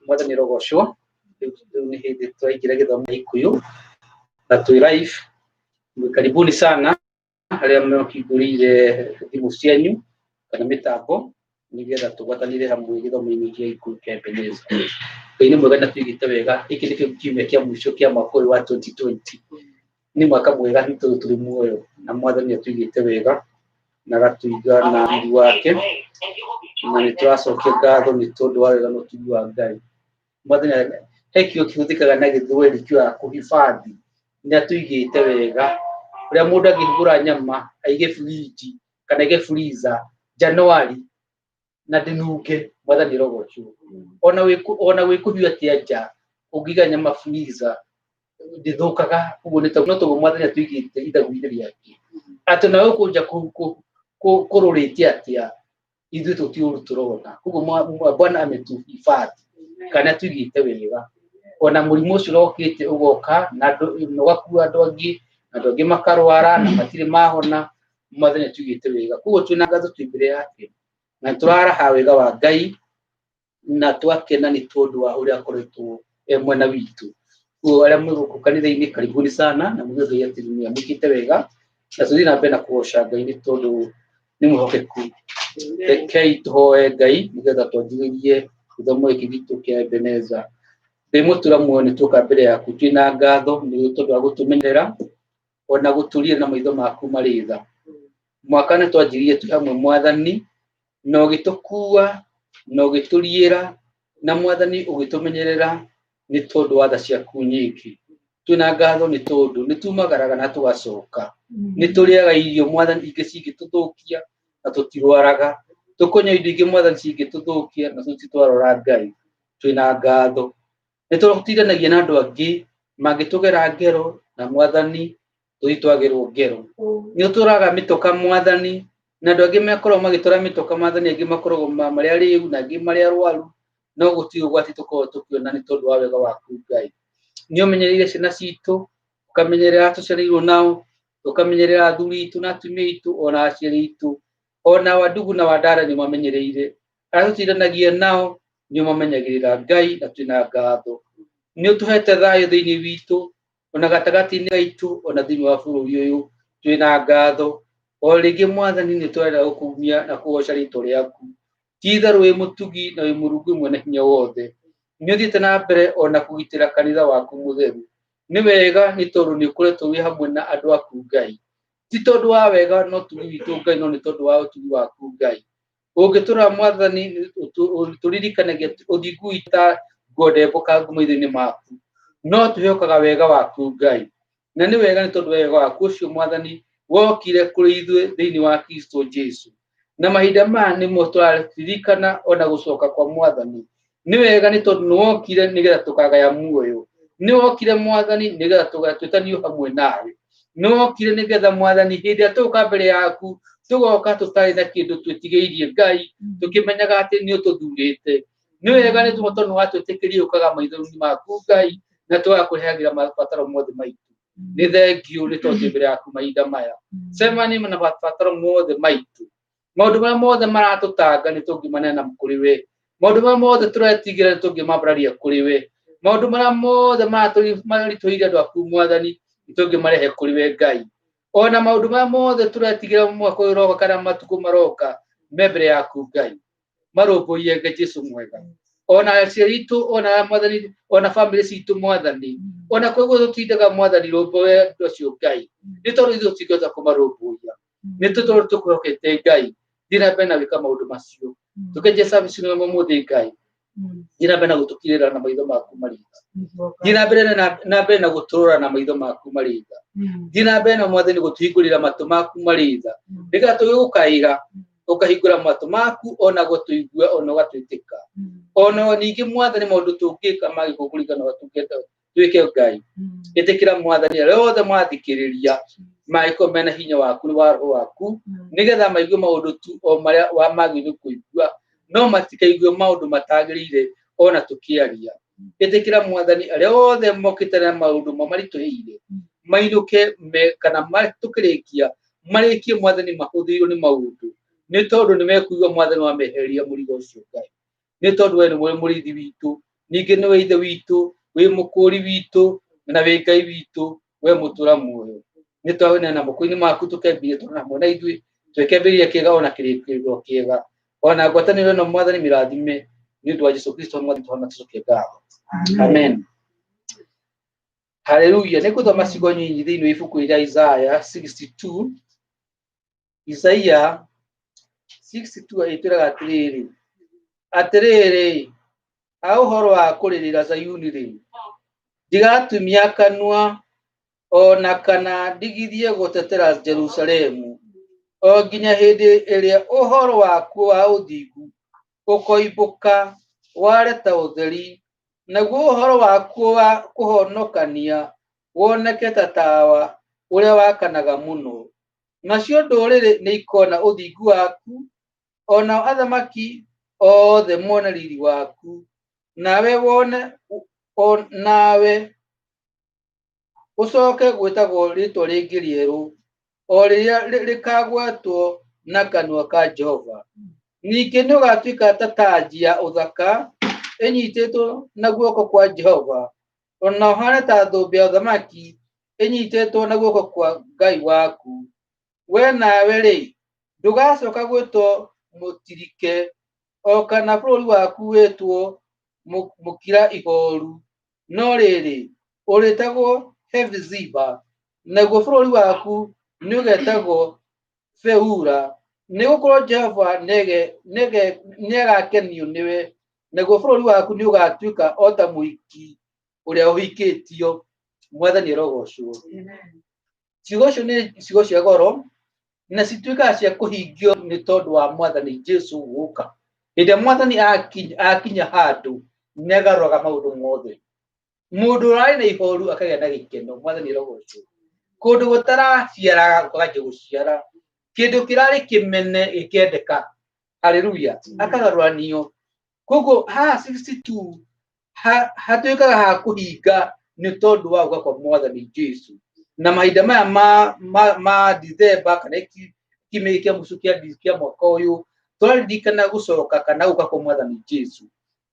Mwathani rogocwo. Rĩu nĩ hĩndĩ tũraingĩra gĩthomo gĩa Gĩkũyũ na twĩ live. Karibuni sana arĩa mũkĩhingũrĩire thimũ cianyu kana mĩtambo nĩgetha tũgwatanĩre hamwe gĩthomo-inĩ kĩa Gĩkũyũ kĩa Ebenezer. Ngai nĩ mwega na tũigĩte wega. Gĩkĩ nĩkĩo kiumia kĩa mũico kĩa mwaka ũyũ wa 2020. Nĩ mwaka mwega nĩ tondũ tũrĩ muoyo na Mwathani atũigĩte wega na agatũiga na riri wake, na nĩ tũracokia ngatho nĩ tondũ wa wega na ũtugi wa Ngai. Mwathani he kiugo kĩhũthĩkaga na gĩthweri kiugaga kũhifadhi, nĩ atũigĩte wega. Ũrĩa mũndũ angĩhingũra nyama aige fridge kana aige freezer January na ndĩnunge, Mwathani arogocwo. Ona gwĩ kũhiũ atĩa nja, ũngĩiga nyama freezer ndĩthũkaga. Ũguo nĩ no toguo Mwathani atũigĩte ithagu-inĩ rĩake, atĩ ona gũkũ nja kũrũrĩte atĩa, ithuĩ tũti ũru tũrona. Koguo Bwana ametuhifadhi kana atũigĩte wega. Ona mũrimũ ũcio ũrokĩte ũgoka na ũgakua andũ angĩ, na andũ angĩ makarwara na matirĩ mahona, Mwathani atũigĩte wega. Koguo twĩna ngatho twĩ mbere yake na tũraraha wega wa Ngai na twakena nĩ tondũ wa ũrĩa akoretwo e mwena witũ. Koguo arĩa mwĩ gũkũ kanitha-inĩ, karibuni sana na muge Ngai atĩ nĩ amwĩkĩte wega, na tũthiĩ na mbere na kũgoca Ngai nĩ tondũ nĩ mwĩhokeku. Rekei tũhoe Ngai nĩgetha twanjĩrĩrie gĩthomo gĩkĩ gitũ kĩa Ebenezer. Ngai mũtũra muoyo, nĩ tuoka mbere yaku twĩna ngatho nĩ tondũ wa gũtũmenyerera ona gũtũria na maitho maku marĩ tha. Mwaka nĩ twanjirie twĩ hamwe Mwathani, na ũgĩtũkua na ũgĩtũriĩra, na Mwathani ũgĩtũmenyerera nĩ tondũ wa tha ciaku nyingĩ. Twĩna ngatho nĩ tondũ nĩ tumagaraga na tũgacoka, nĩ tũrĩaga irio Mwathani ingĩ cingĩtũthũkia na tũtirwaraga, tũkũnyua indo ingĩ Mwathani cingĩtũthũkia na tũtitwarora Ngai. Twĩna ngatho. Nĩ tũtindanagia na andũ angĩ mangĩtũgera ngero na Mwathani tũthiĩ twagerwo ngero. Nĩ ũtũraga mĩtoka Mwathani, na andũ angĩ makoragwo magĩtwara mĩtoka Mwathani, angĩ makoragwo marĩ arĩu na angĩ marĩ arwaru, no gũtirĩ ũgwati tũkoragwo tũkĩona nĩ tondũ wa wega waku Ngai. Nĩ ũmenyereire ciana citũ, ũkamenyerera arĩa tũciarĩirwo nao, ũkamenyerera athuri aitũ na atumia aitũ ona aciari aitũ, ona wandugu na wandara nĩ ũmamenyereire. Arĩa tũtindanagia nao nĩ ũmamenyagĩrĩra Ngai, na twĩna ngatho. Nĩ ũtũhete thayũ thĩinĩ witũ, ona gatagatĩ-inĩ gaitũ, ona thĩinĩ wa bũrũri ũyũ, twĩna ngatho. O rĩngĩ Mwathani nĩ tũrenda gũkumia na kũgoca rĩtwa rĩaku. Ti itherũ wĩ mũtugi na wĩ Mũrungu mwene hinya wothe. Nĩ ũthiĩte na mbere ona kũgitĩra kanitha waku mũtheru. Nĩ wega nĩ tondũ nĩ ũkoretwo wĩ hamwe na andũ aku Ngai. Ti tondũ wa wega na ũtugi witũ Ngai, no nĩ tondũ wa ũtugi waku Ngai. Ũngĩtũrora Mwathani, tũririkanagia ũthingu witũ ta nguo ndembũkangu maitho-inĩ maku, no twĩhokaga wega waku Ngai. Na nĩ wega nĩ tondũ wega waku ũcio Mwathani wokire kũrĩ ithuĩ thĩinĩ wa Kristo Jesu. Na mahinda maya nĩmo tũraririkana ona gũcoka kwa Mwathani. Nĩ wega nĩ tondũ nĩ wokire nĩgetha tũkagaya muoyo. Nĩ wokire Mwathani nĩgetha twĩtanio hamwe nawe. Nĩ wokire nĩgetha Mwathani hĩndĩ ĩrĩa tũgũka mbere yaku tũgoka tũtarĩ na kĩndũ twĩtigĩirie Ngai, tũkĩmenyaga atĩ nĩ ũtũthurĩte. Nĩ wega nĩ tondũ nĩ watwĩtĩkĩria ũkaga maitho-inĩ maku Ngai, na tũgakũheagĩra mabataro mothe maitũ. Nĩ thengiũ nĩ tondũ twĩ mbere yaku mahinda maya. Cemania na mabataro mothe maitũ. Maũndũ marĩa mothe maratũtanga nĩ tũngĩmaneana kũrĩ we. Maũndũ marĩa mothe tũretigĩra nĩ tũngĩmambararia kũrĩ we. Maũndũ marĩa mothe maritũhĩire andũ aku Mwathani nĩ tũngĩmarehe kũrĩ we Ngai. Ona maũndũ marĩa mothe tũretigĩra mwaka ũyũ ũroka kana matukũ maroka me mbere yaku Ngai. Marũmbũiye Ngai Jesu mwega. Ona aciari aitũ, ona Mwathani, ona bamĩrĩ citũ Mwathani, ona koguo tũtindaga Mwathani rũmbũiya andũ acio Ngai, nĩ tondũ ithuĩ tũtingĩhota kũmarũmbũiya. Nĩ tondũ tũkwĩhokete Ngai, thiĩ na mbere na gwĩka maũndũ macio. Tũkĩanjia service ĩno ũmũthĩ Ngai, thiĩ na mbere na gũtũkirĩra na maitho maku marĩ tha. Thiĩ na mbere na mbere na gũtũrora na maitho maku marĩ tha. Thiĩ na mbere na Mwathani gũtũhingũrĩra matũ maku marĩ tha, nĩgetha tũgĩgũkaĩra ũkahingũra matũ maku ona gũtũigua ona ũgatwĩtĩka. Ona ningĩ Mwathani maũndũ tũngĩka magĩkwo kũringana na ũrĩa tũngĩenda twĩke Ngai. Ĩtĩkĩra Mwathani arĩa othe mathikĩrĩria mangĩkorwo mena hinya waku wa roho waku, nĩgetha maigue maũndũ tu o marĩa wa magĩrĩirwo kũigua, no matikaigue maũndũ matagĩrĩire ona tũkĩaria. Ĩtĩkĩra Mwathani arĩa othe mokĩte na maũndũ mamaritũhĩire mainũke me, kana tũkĩrĩkia marĩkie Mwathani mahũthĩirwo nĩ maũndũ, nĩ tondũ nĩ mekũigua Mwathani wamehereria mũrigo ũcio Ngai. Nĩ tondũ we nĩwe mũrĩithi witũ, ningĩ nĩwe ithe witũ, wĩ mũkũũri witũ, na wĩ Ngai witũ, we mũtũra muoyo. Nĩ twaneana moko-inĩ maku tũkembire tũrĩ hamwe na ithuĩ, twĩkembĩrĩria kĩega ona kĩrĩkĩrĩro kĩega. Ona ngwatanĩro ĩno Mwathani mĩrathime nĩ ũndũ wa Jesu Kristo Mwathani tũhona tũcokie ngatho. Amen. Haleluya. Nĩ ngũthoma ciugo nyinyi thĩinĩ wa ibuku rĩa Isaya 62. Isaia 62 ĩtwĩraga atĩrĩrĩ, atĩrĩrĩ, ha ũhoro wa kũrĩrĩra Zayuni-rĩ, ndigatumia kanua o na kana ndigithie gũtetera Jerusalemu, o nginya hĩndĩ ĩrĩa ũhoro wakuo wa ũthingu ũkoimbũka ware ta ũtheri, naguo ũhoro wakuo wa kũhonokania woneke ta tawa ũrĩa wakanaga mũno. Nacio ndũrĩrĩ nĩikona ũthingu waku, o nao athamaki othe mone riri waku, nawe wone o nawe ũcoke gwĩtagwo rĩĩtwa rĩngĩ rĩerũ, o rĩrĩa rĩkagwetwo na kanua ka Jehova. Ningĩ nĩũgatuĩka ta tanji ya ũthaka ĩnyitĩtwo na guoko kwa Jehova, o na ũhaane ta thũmbĩ ya ũthamaki ĩnyitĩtwo na guoko kwa Ngai waku. We nawe-rĩ, ndũgacoka gwĩtwo mũtirike, o kana bũrũri waku wĩtwo mũkira ihooru, no rĩrĩ, ũrĩĩtagwo Hefiziba, naguo bũrũri waku nĩũgetagwo Beula, nĩgũkorwo Jehova nĩagakenio nĩwe, naguo bũrũri waku nĩũgatuĩka o ta mũhiki ũrĩa ũhikĩtio. Mwathani arogocwo. Ciugo icio nĩ ciugo cia goro na cituĩkaga cia kũhingio nĩ tondũ wa Mwathani Jesu gũka. Hĩndĩ ĩrĩa Mwathani akinya handũ nĩ agarũraga maũndũ mothe. Mũndũ ũrarĩ na ihoru akagĩa na gĩkeno. Mwathani arogocwo. Kũndũ gũtaraciaraga gũkanjia gũciara. Kĩndũ kĩrarĩ kĩmene gĩkendeka. Haleluya. Akagarũranio. Koguo haha 62 hatuĩkaga ha kũhinga nĩ tondũ wa gũka kwa Mwathani Jesu. Na mahinda maya ma Dithemba kana kĩmĩ kĩa mũico kĩa mwaka ũyũ, tũraririkana gũcoka kana gũka kwa Mwathani Jesu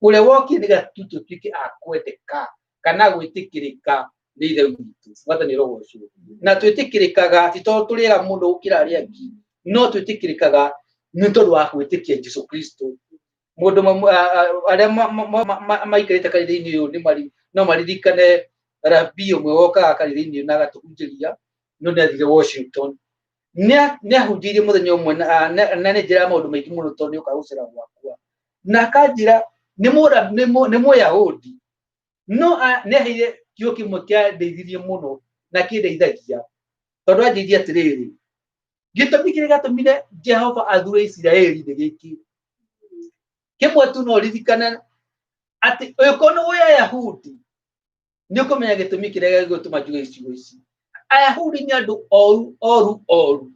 ũrĩa wokire nĩgetha tu tũtuĩke a kwendeka kana gwĩtĩkĩrĩka nĩ Ithe witũ. Mwathani arogocwo. Na twĩtĩkĩrĩkaga ti tondũ tũrĩ ega mũno gũkĩra arĩa angĩ, no twĩtĩkĩrĩkaga nĩ tondũ wa gwĩtĩkia Jesu Kristo. Mũndũ arĩa maikarĩte kanitha-inĩ ũyũ nĩ mari no maririkane rabii ũmwe wokaga kanitha-inĩ ũyũ na agatũhunjĩria, no nĩ athire Washington. Nĩ ahunjĩirie mũthenya ũmwe na nĩ njĩra maũndũ maingĩ mũno tondũ nĩ okaga gũcera gwakwa. Na akanjĩra nĩ Mũyahudi, no nĩ aheire kiugo kĩmwe kĩandeithirie mũno na kĩndeithagia, tondũ anjĩrire atĩrĩrĩ, gĩtũmi kĩrĩa gĩatũmire Jehova athure Isiraeli nĩ gĩkĩ kĩmwe tu, no ririkane atĩ ũngĩkorwo nĩ wĩ Ayahudi nĩ ũkũmenya gĩtũmi kĩrĩa gĩgũtũma njuge icigo ici. Ayahudi nĩ andũ oru oru oru.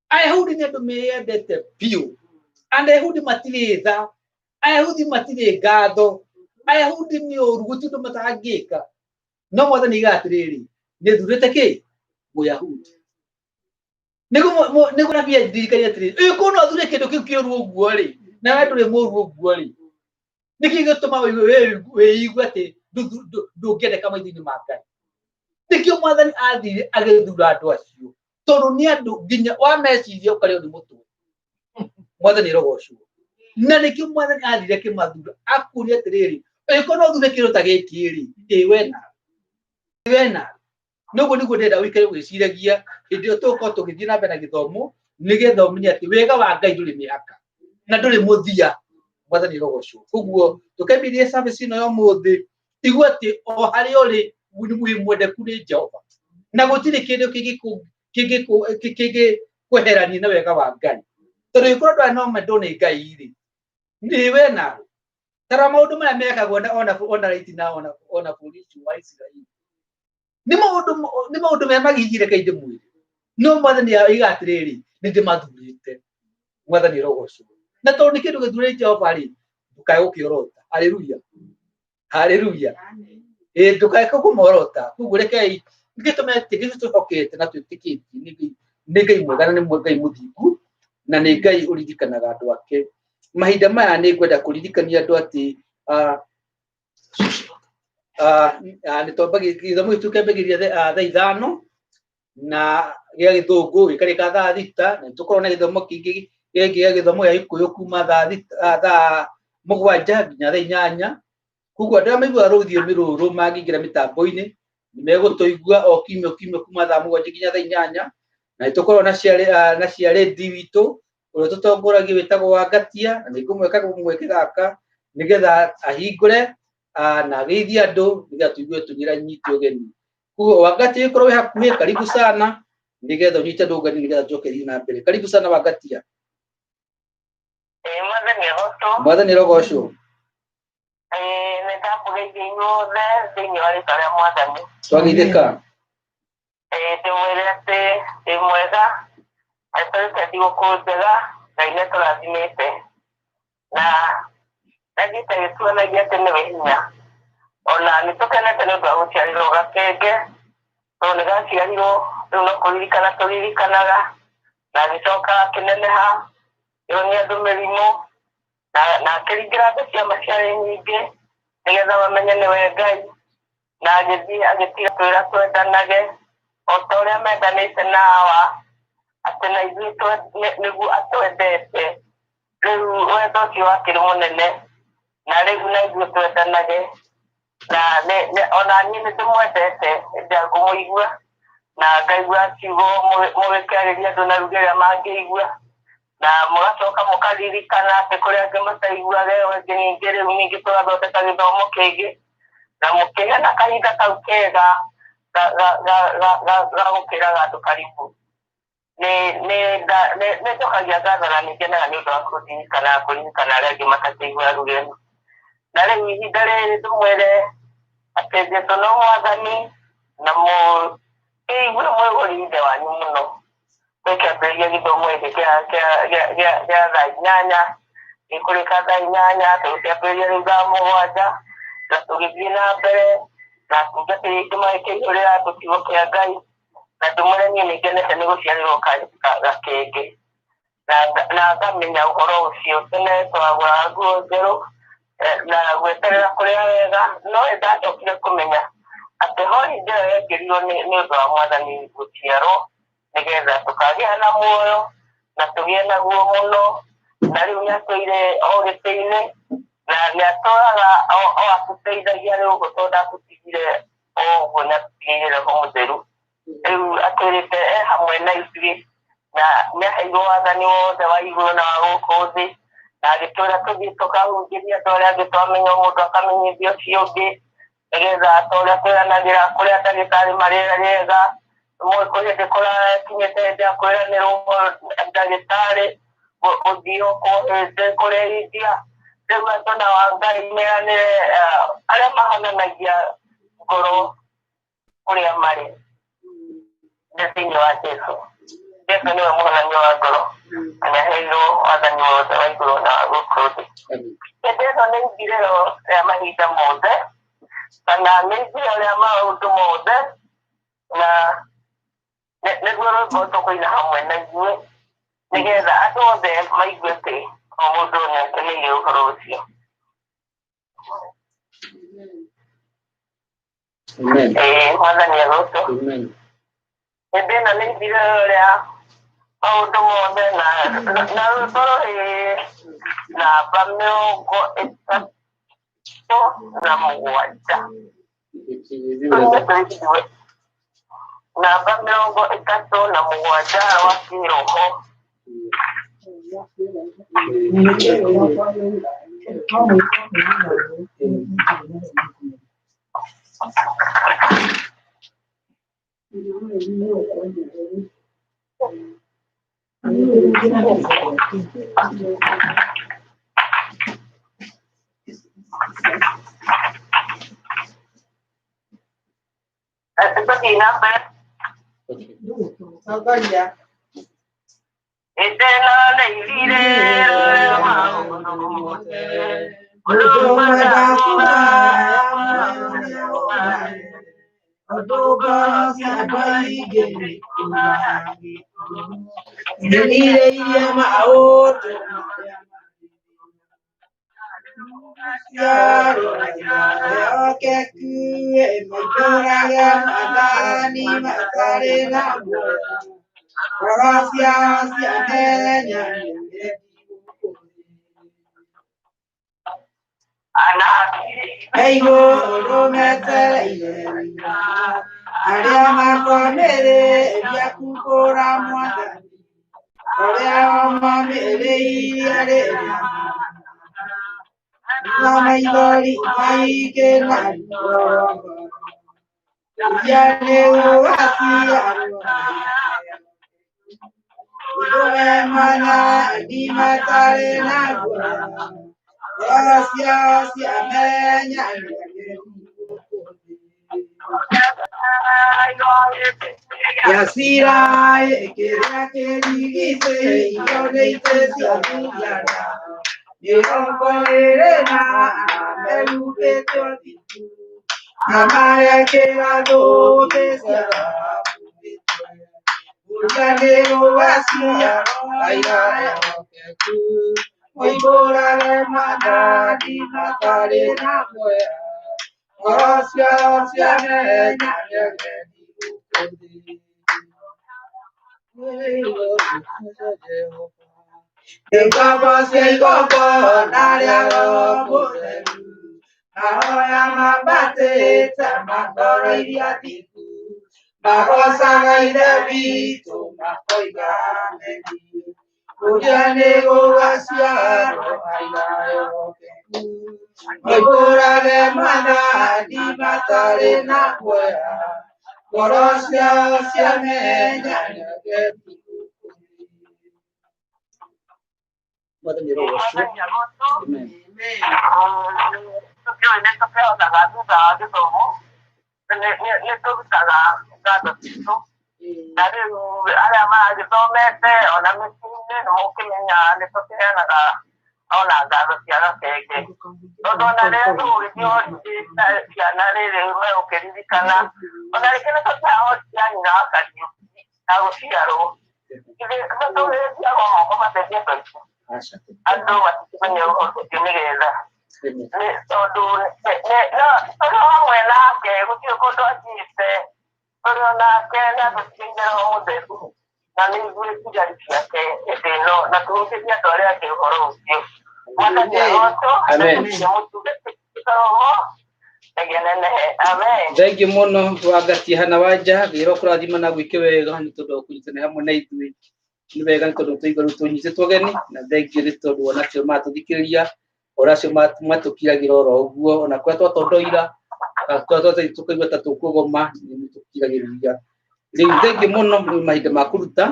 Ayahudi nĩ andũ meyendete biũ. Ayahudi matirĩ tha, Ayahudi matirĩ ngatho, Ayahudi nĩ ũru, gũtirĩ ũndũ matangĩka. No Mwathani aigaga atĩrĩrĩ, nĩ thurĩte kĩ Mũyahudi nĩguo nabii andirikanie atĩrĩrĩ, ũyũ no athure kĩndũ kĩu kĩũru ũguo rĩ, nawe ndũrĩ mũũru ũguo rĩ, nĩkĩ gĩtũma wĩigue atĩ ndũngĩendeka maitho-inĩ ma Ngai? Nĩkĩo Mwathani athire agĩthura andũ acio, tondũ nĩ andũ nginya wameciria ũkarĩo nĩ mũtwe. Mwathani arogocwo. Na nĩkĩo Mwathani athire akĩmathura, akũria atĩrĩrĩ, ũngĩkorwo no ũthure kĩndũ ta gĩkĩ rĩ, ĩ we nawe, we nawe. Noguo nĩguo ndĩrenda ũikare ũgĩciragia hĩndĩ ĩyo tũgũkorwo tũgĩthiĩ na mbere na gĩthomo, nĩgetha ũmenye atĩ wega wa Ngai ndũrĩ mĩhaka na ndũrĩ mũthia. Mwathani arogocwo. Koguo tũkĩambĩrĩria service ĩno ya ũmũthĩ, igua atĩ o harĩa ũrĩ wĩ mwendeku nĩ Jehova, na gũtirĩ kĩndũ kĩngĩkweherania na wega wa Ngai, tondũ angĩkorwo ndwarĩ na wendo nĩ Ngai rĩ, nĩ we nawe. Tarora maũndũ marĩa mekagwo na ona raiti na ona bũrũri ũcio wa Isiraeli, nĩ maũndũ marĩa magigire kaingĩ mwĩrĩ, no Mwathani aiga atĩrĩrĩ, nĩ ndĩmathurĩte. Mwathani arogocwo. Na tondũ nĩ kĩndũ gĩthure Jehova rĩ, ndũkae gũkĩorota. Haleluya, haleluya. Ĩ ndũkae kũmorota. Koguo rekei gĩtũme atĩ gĩtũ twĩhokete na twĩtĩkĩtie nĩ Ngai, nĩ Ngai mwega na nĩ Ngai mũthingu na nĩ Ngai ũririkanaga andũ ake. Mahinda maya nĩ ngwenda kũririkania andũ atĩ nĩ twambagia gĩthomo gĩtũ kĩambagĩrĩria thaa 5 na gĩa gĩthũngũ gĩkarĩka thaa 6, na nĩtũkoragwo na gĩthomo kĩngĩ gĩa gĩthomo gĩa gĩkũyũ kuma thaa 7 nginya thaa 8. Koguo andũ arĩa maiguaga rũthiomi rũrũ mangĩingĩra mĩtambo-inĩ nĩmegũtũigua o kiumia kiumia kuma thaa 7 nginya thaa 8. Na nĩtũkoragwo na ciarĩndi witũ ũrĩa tũtongoragia wĩtagwo Wangatia, na nĩngũmwĩka mweke gaka nĩgetha ahingũre na ageithie andũ nĩgetha tũigue tũnyitanyite ũgeni. Koguo Wangatia ũkorwo wĩ hakuhĩ, karibu sana nĩgetha ũnyite andũ ũgeni nĩgetha njoke thiĩ na mbere. Karibu sana Wangatia. Mwathani agocwo. Mwathani arogocwo. Nĩ ndamũgeithia inyuothe thĩinĩ wa rĩtwa rĩa Mwathani. Twageithĩka. Ndĩmwĩre atĩ ndĩ mwega, atũrĩte thigũkũ njega, Ngai nĩ atũrathimĩte. Na athiĩte agĩtuonagia atĩ nĩwe hinya. Ona nĩ tũkenete nĩ ũndũ wa gũciarĩrwo gakenge, tondũ nĩ gaciarirwo rĩu no kũririkana tũririkanaga, na agĩcoka akĩneneha, akĩhonia andũ mĩrimũ, na akĩringĩra andũ ciama ciarĩ nyingĩ, nĩgetha mamenye nĩwe Ngai, na agĩthiĩ agĩtiga twĩra twendanage o ta ũrĩa mendanĩte na Awa, atĩ na ithuĩ nĩguo atwendete. Rĩu wendo ũcio wakĩrĩ mũnene, na rĩu na ithuĩ twendanage, na ona niĩ nĩ ndĩmwendete hĩndĩ ya kũmũigua, na ngaigua ciugo mũgĩkĩarĩria andũ na ruga ĩrĩa mangĩigua, na mũgacoka mũkaririkana atĩ kũrĩ angĩ mataiguaga ĩyo ĩngĩ ningĩ rĩu ningĩ tũgathondeka gĩthomo kĩngĩ, na mũkĩheana kahinda kau kega ga gũkĩraga andũ karibu. Nĩ njokagia ngatho na nĩ ngenaga nĩ ũndũ wa kũririkana kũririkana arĩa angĩ matakĩigua ruga ĩno. Na rĩu ihinda rĩrĩ ndĩmwĩre atĩ Jesũ no Mwathani, na mũkĩigue mwĩgũri ithe wanyu mũno. Twĩkĩambĩrĩria gĩthomo gĩkĩ gĩa thaa 8, gĩkũrĩka thaa 8, tũgĩkĩambĩrĩria rĩu thaa 7, na tũgĩthiĩ na mbere, na atungatĩri aingĩ magĩkĩihũrĩra andũ kiugo kĩa Ngai, na ndĩmwĩre niĩ nĩ ngenete nĩ gũciarĩrwo gakenge, na ngamenya ũhoro ũcio. Tene twagũraga nguo njerũ, na gweterera kũrĩa wega, no nĩ ndacokire kũmenya atĩ holiday ĩyo yekĩrirwo nĩ ũndũ wa Mwathani gũciarwo, nĩgetha tũkagĩa na muoyo na tũgĩe naguo mũno. Na rĩu nĩ atũire o gĩtĩ-inĩ, na nĩ atũraga o atũteithagia rĩu ũguo, tondũ ndatũtigire o ũguo, nĩ atũtigĩire Roho Mũtheru. Rĩu atwĩrĩte e hamwe na ithuĩ, na nĩ aheirwo wathani wothe wa igũrũ na wa gũkũ thĩ, na agĩtwĩra tũthiĩ tũkahunjĩrie andũ arĩa angĩ, twamenya mũndũ akamenyithia ũcio ũngĩ, nĩgetha ta ũrĩa twĩranagĩra kũrĩa ndagĩtarĩ marĩra rĩega, kwĩ hĩndĩ kũrakinyĩte hĩndĩ ya kwĩranĩrwo ndagĩtarĩ gũthiĩ hĩndĩ kũrĩa India. Rĩu andũ na wa Ngai meranĩre arĩa mahonanagia ngoro kũrĩa marĩ nĩ thĩinĩ wa Jesũ. Jesũ nĩwe mũhonania wa ngoro, na nĩaheirwo wathani wothe wa igũrũ na wa gũkũ thĩ. Hĩndĩ ĩno nĩ ithirĩro rĩa mahinda mothe, kana nĩ ithirĩro rĩa maũndũ mothe, na nĩguo rwĩmbo tũkũina hamwe na ithuĩ, nĩgetha andũ othe maigue atĩ o mũndũ nĩ akeneire ũhoro ũcio. Amen. Mwathani agocwo. Amen. Hĩndĩ ĩno nĩ ithirĩro rĩa maũndũ mothe, na rwĩmbo rũrĩ namba 37. Namba 37 rwa kĩroho. Tũthiĩ na mbere. Hĩndĩ ĩno nĩ ithirĩro rĩa maũndũ mothe, Nĩrirĩirie maũndũ Ehokeku maitũraga maathani matarĩ na guoya, ngoro ciao ciamenya nĩ igũrũ metereire arĩa makwamĩrĩria kumbũra Mwathani ũrĩa wamamĩrĩirie rĩrĩa na maithori maingĩ na ruo rwa ngoro. Ũrĩa nĩ ũgaciarwo Ithuĩ mwana matarĩ na guoya, ngoro ciao ciamenya nĩ Gĩacira kĩrĩa kĩrigicĩirio nĩ itĩ cia thuriana 22 mehumbĩte ũthingu na marekĩra thũmbĩ cia thahabu mĩtwe. Ũrĩa nĩ rũgaciarwo aira ehokeku moimbũrage maathani matarĩ na guoya, ngoro ciao ciamenya nĩ ageni gũkũ thĩ. Nĩ ngombo cia igongona rĩa Roho Mũtheru, mahoya mambatĩte ma ngoro iria thingu, magocaga Ithe witũ makoiga ameni. Ũrĩa nĩ gũgaciarwo aira ehokeku, moimbũrage maathani matarĩ na guoya, ngoro ciao ciamenya nĩ ageni gũkũ thĩ. Mwathani arogocwo. Amen. Tũkĩũĩ nĩ tũkĩhotaga thutha wa gĩthomo nĩ tũrutaga ngatho citũ na rĩu arĩa maragĩthomete ona mĩciĩ-inĩ nĩ mũkĩmenya nĩ tũkĩheanaga ona ngatho cia gakenge tondũ ona rĩrĩa tũgũgĩthiĩ holiday na ciana rĩrĩ megũkĩririkana ona rĩngĩ nĩ tũthiaga holiday ya nyina wa Kariũki na gũciarwo ithe nĩ tũgĩthiaga moko materie taici Aca. Andũ matikĩmenya ũhoro ũcio nĩgetha Amen. Nĩ tondũ tũrĩ o hamwe nake gũtirĩ kũndũ athiĩte tũrĩ o nake nĩ atũtigĩire Roho Mũtheru na nĩ ithuĩ thigari ciake hĩndĩ ĩno na tũhunjĩrie andũ arĩa angĩ ũhoro ũcio. Mwathani arocwo Amen. Mũtungati roho na nenehe. Amen. Thengiũ mũno Wangati hana wanja wĩra ũkũrathima na gwĩke wega nĩ tondũ wa kũnyitanĩra hamwe na ithuĩ. Nĩ wega nĩ tondũ tũigua rĩu tũnyitĩtwo ũgeni na thengiũ nĩ tondũ ona acio matũthikĩrĩria ona acio matũkiragĩra oro ũguo ona kũrĩa twatondoira kũrĩa tũkaigua ta tũkũgoma nĩ mũtũkiragĩrĩria. Rĩu thengiũ mũno nĩ mahinda ma kũruta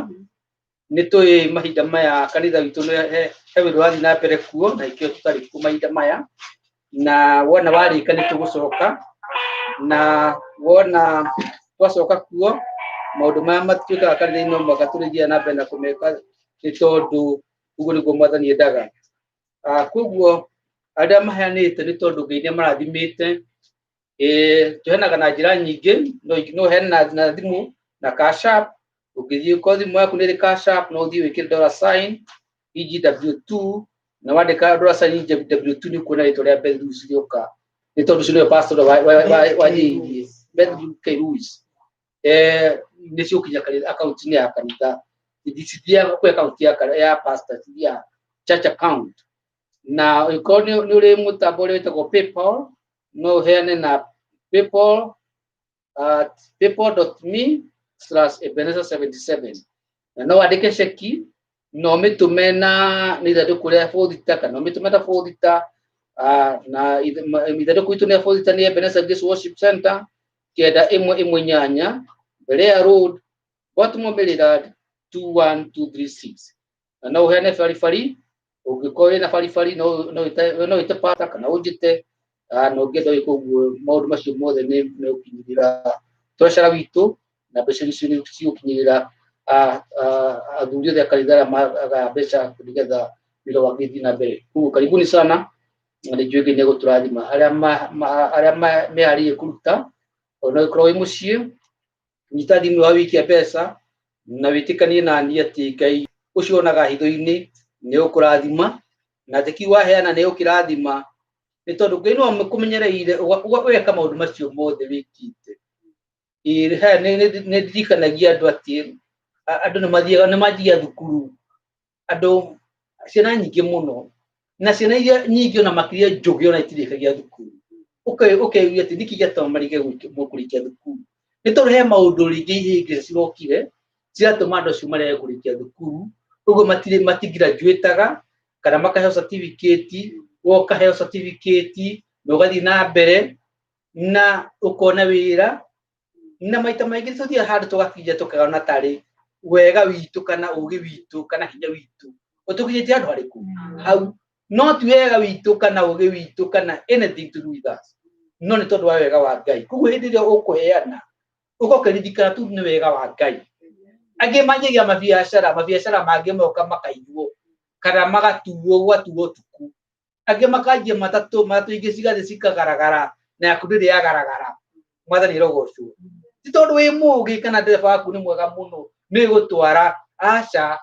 nĩ tũĩ mahinda maya kanitha witũ nĩ he wĩra ũrathiĩ na mbere kuo na ikĩo tũtarĩ kuo mahinda maya na wona warĩka nĩ tũgũcoka na wona twacoka kuo maũndũ maya matuĩkaga kanitha-inĩ no mũhaka tũrĩthiaga na mbere na kũmeka nĩ tondũ ũguo nĩguo Mwathani endaga. Koguo arĩa maheanĩte nĩ tondũ Ngai nĩ amarathimĩte. Tũheanaga na njĩra nyingĩ no ũheane na thimũ na Cash App. Ũngĩthiĩ korwo thimũ yaku nĩ ĩrĩ Cash App no ũthiĩ wĩkĩre dollar sign EGW2 na wandĩka dollar sign EGW2 nĩ ũkuona rĩtwa rĩa Beth Lewis rĩoka nĩ tondũ ũcio nĩwe pastor ũrĩa wanjĩrĩirie Beth K Lewis. Nĩ cigũkinya akaunti-inĩ ya kanitha cithiaga kwĩ akaunti ya pastor cithiaga church account na ũngĩkorwo nĩ ũrĩ mũtambo ũrĩa wĩtagwo PayPal no ũheane na PayPal at paypal.me/Ebenezer77 na no wandĩke ceki na ũmĩtũme na nĩ ithandũkũ rĩa bũthita kana ũmĩtũme na bũthita na ithandũkũ itũ nĩ bũthita nĩ Ebenezer Grace Worship Center 918 Berea Road, Baltimore, Maryland 21236 na no ũheane baribari ũngĩkorwo wĩna baribari no wĩte pasta kana ũnjĩte na ũngĩenda gwĩka ũguo maũndũ macio mothe nĩ megũkinyĩrĩra treasurer witũ na mbeca icio nĩ cigũkinyĩrĩra athuri othe a kanitha arĩa magaga mbeca nĩgetha wĩra wa Ngai ũthiĩ na mbere. Koguo karibuni sana na nĩ njũĩ Ngai nĩ egũtũrathima arĩa meharĩirie kũruta ona ũngĩkorwo wĩ mũciĩ nyita thimũ wa wikia mbeca na wĩtĩkanie na niĩ atĩ Ngai ũcio wonaga hitho-inĩ nĩ ũkũrathima na atĩ kiu waheana nĩ ũkĩrathima. Nĩ tondũ Ngai no amũkũmenyereire ũgeka maũndũ macio mothe wĩkĩte. Ĩĩ haya nĩ ndirikanagia andũ atĩ andũ nĩ mathiaga nĩ manjagia thukuru andũ ciana nyingĩ mũno na ciana iria nyingĩ ona makĩria njũgĩ ona itirĩkagia thukuru. Ũkeigua atĩ nĩkĩ gĩatũma marige kũrĩkia thukuru, nĩ tondũ he maũndũ rĩngĩ ihĩngĩca cirokire ciratũma andũ acio marege kũrĩkia thukuru, ũguo matirĩ matigraduataga kana makaheo certificate, we ũkaheo certificate na ũgathiĩ na mbere na ũkona wĩra. Na maita maingĩ tũthiaga handũ tũgakinya tũkona tarĩ wega witũ kana ũgĩ witũ kana hinya witũ ũtũkinyĩtie handũ harĩkũ hau, no ti wega witũ kana ũgĩ witũ kana anything to do with us, no nĩ tondũ wa wega wa Ngai. Koguo hĩndĩ ĩrĩa ũkũheana ũgokĩririkana tu nĩ wega wa Ngai. Angĩ manjagia mabiacara, mabiacara mangĩ moka makaiywo kana magatuo gwatuo ũtukũ. Angĩ makanjia matatũ, matatũ ingĩ cigathiĩ cikagaragara na yaku ndĩrĩ yagaragara. Mwathani arogocwo. Ti tondũ wĩ mũgĩ kana ndereba waku nĩ mwega mũno nĩ gũtwara, aca.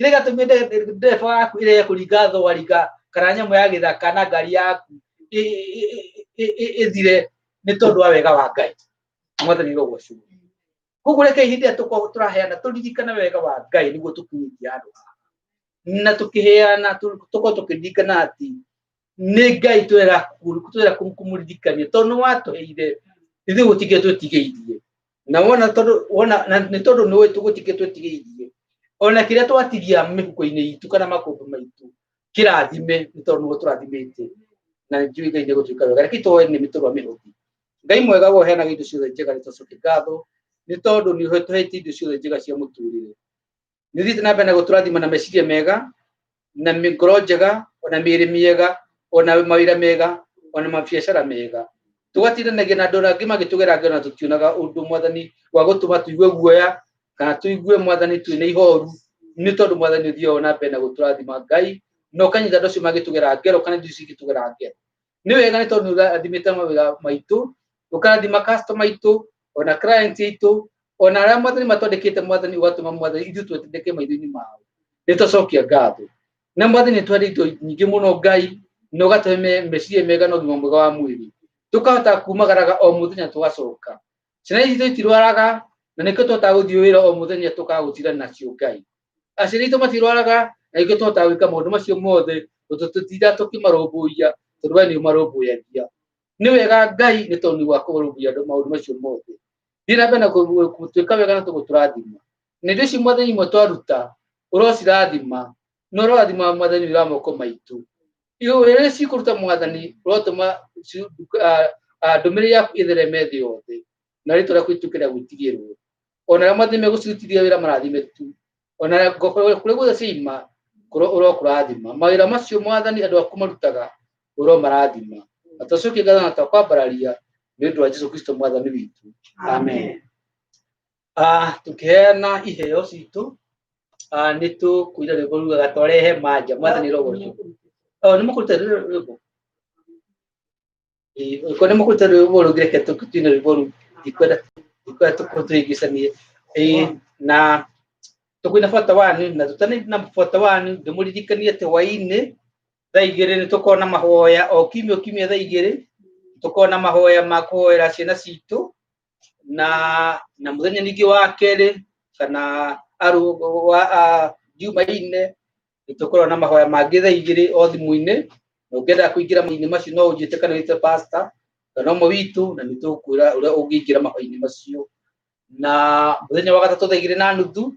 Kĩrĩa gĩatũmire ndereba waku ĩrege kũringa thwariga kana nyamũ ya gĩthaka na ngari yaku ĩthire nĩ tondũ wa wega wa Ngai. Mwathani arogocwo. Koguo reke ihinda rĩrĩa tũkoragwo tũraheana tũririkane wega wa Ngai nĩguo tũkinyĩtie handũ haha. Na tũkĩheana tũkorwo tũkĩririkana atĩ nĩ Ngai twera kũmũririkania tondũ nĩ watũheire ithuĩ gũtikĩrĩ twĩtigĩirie. Na wona tondũ wona na nĩ tondũ nĩ ũĩ gũtikĩrĩ twĩtigĩirie, ona kĩrĩa twatigia mĩhuko-inĩ itũ kana makũmbĩ maitũ kĩrathime nĩ tondũ nĩwe tũrathimĩte, na nĩ njũĩ Ngai nĩ egũtwĩka wega. Reke tũhoe nĩ mĩtũrwa mĩhũthi. Ngai mwega we ũheanaga indo ciothe njega, nĩ twacokia ngatho nĩ tondũ nĩ ũtũhete indo ciothe njega cia mũtũrĩre. Nĩ ũthiĩte na mbere na gũtũrathima na meciria mega na ngoro njega ona mĩĩrĩ mĩega ona mawĩra mega ona mabiacara mega. Tũgatindanagia na andũ angĩ magĩtũgera ngero na tũtionaga ũndũ Mwathani wa gũtũma tũigue guoya kana tũigue Mwathani twĩna ihoru, nĩ tondũ Mwathani ũthiaga na mbere na gũtũrathima Ngai, na ũkanyita andũ acio magĩtũgera ngero kana indo icio igĩtũgera ngero. Nĩ wega nĩ tondũ nĩ ũrathimĩte mawĩra maitũ, ũkarathima customer aitũ ona client aitũ ona arĩa Mwathani matwandĩkĩte, Mwathani ũgatũma Mwathani ithuĩ twendeke maitho-inĩ mao. Nĩ twacokia ngatho. Na Mwathani nĩ tũheire indo nyingĩ mũno Ngai, na ũgatũhe meciria mega na ũgima mwega wa mwĩrĩ, tũkahota kumagaraga o mũthenya tũgacoka. Ciana citũ itirwaraga na nĩkĩo tũhotaga gũthiĩ wĩra o mũthenya tũkaga gũtinda nacio Ngai. Aciari aitũ matirwaraga na nĩkĩo tũhotaga gwĩka maũndũ macio mothe, tondũ tũtindaga tũkĩmarũmbũiya tondũ we nĩ ũmarũmbũyagia. Nĩ wega Ngai nĩ tondũ nĩ wa kũrũmbũiya andũ maũndũ macio mothe. Thiĩ na mbere na gũtuĩka wega na tũgũtũrathima. Na indo ici Mwathani imwe twaruta, ũrocirathima, na ũrorathima Mwathani wĩra wa moko maitũ. Rĩrĩa cikũruta Mwathani, ũrotũma ndũmĩrĩri yaku ĩthereme thĩ yothe, na rĩtwa rĩaku rĩtuĩke rĩa gwĩtigĩrwo. Ona arĩa Mwathani megũcirutithia wĩra marathime tu. Ona kũrĩa guothe ciaima, ũrokũrathima. Mawĩra macio Mwathani andũ aku marutaga, ũromarathima. Na twacokia ngatho na twakwambararia nĩ ũndũ wa Jesu Kristo Mwathani witũ. Amen. Tũkĩheana iheo citũ, nĩ tũkũina rwĩmbo rugaga twarehe manja. Mwathani arogocwo. Oh, nĩ mũkũruta rwĩmbo? Ĩĩ, nĩ mũkũruta rwĩmbo rũngĩ, reke tũine rwĩmbo rũu. Ndikwenda ndikwenda tũhĩngĩcanie. Ĩĩ, na tũkũina bata wanyu, na tũtanaina bata wanyu ndĩmũririkanie atĩ hwaĩ-inĩ thaa igĩrĩ nĩ tũkoragwo na mahoya o kiumia o kiumia thaa igĩrĩ tũkoragwo na mahoya ma kũhoera ciana citũ, na na mũthenya ningĩ wa kerĩ kana Jumaine nĩ tũkoragwo na mahoya mangĩ thaa igĩrĩ o thimũ-inĩ. Na ũngĩenda kũingĩra mahoya-inĩ macio no ũnjĩte kana wĩte pastor kana ũmwe witũ, na nĩ tũgũkwĩra ũrĩa ũngĩingĩra mahoya-inĩ macio. Na mũthenya wa gatatũ thaa igĩrĩ na nuthu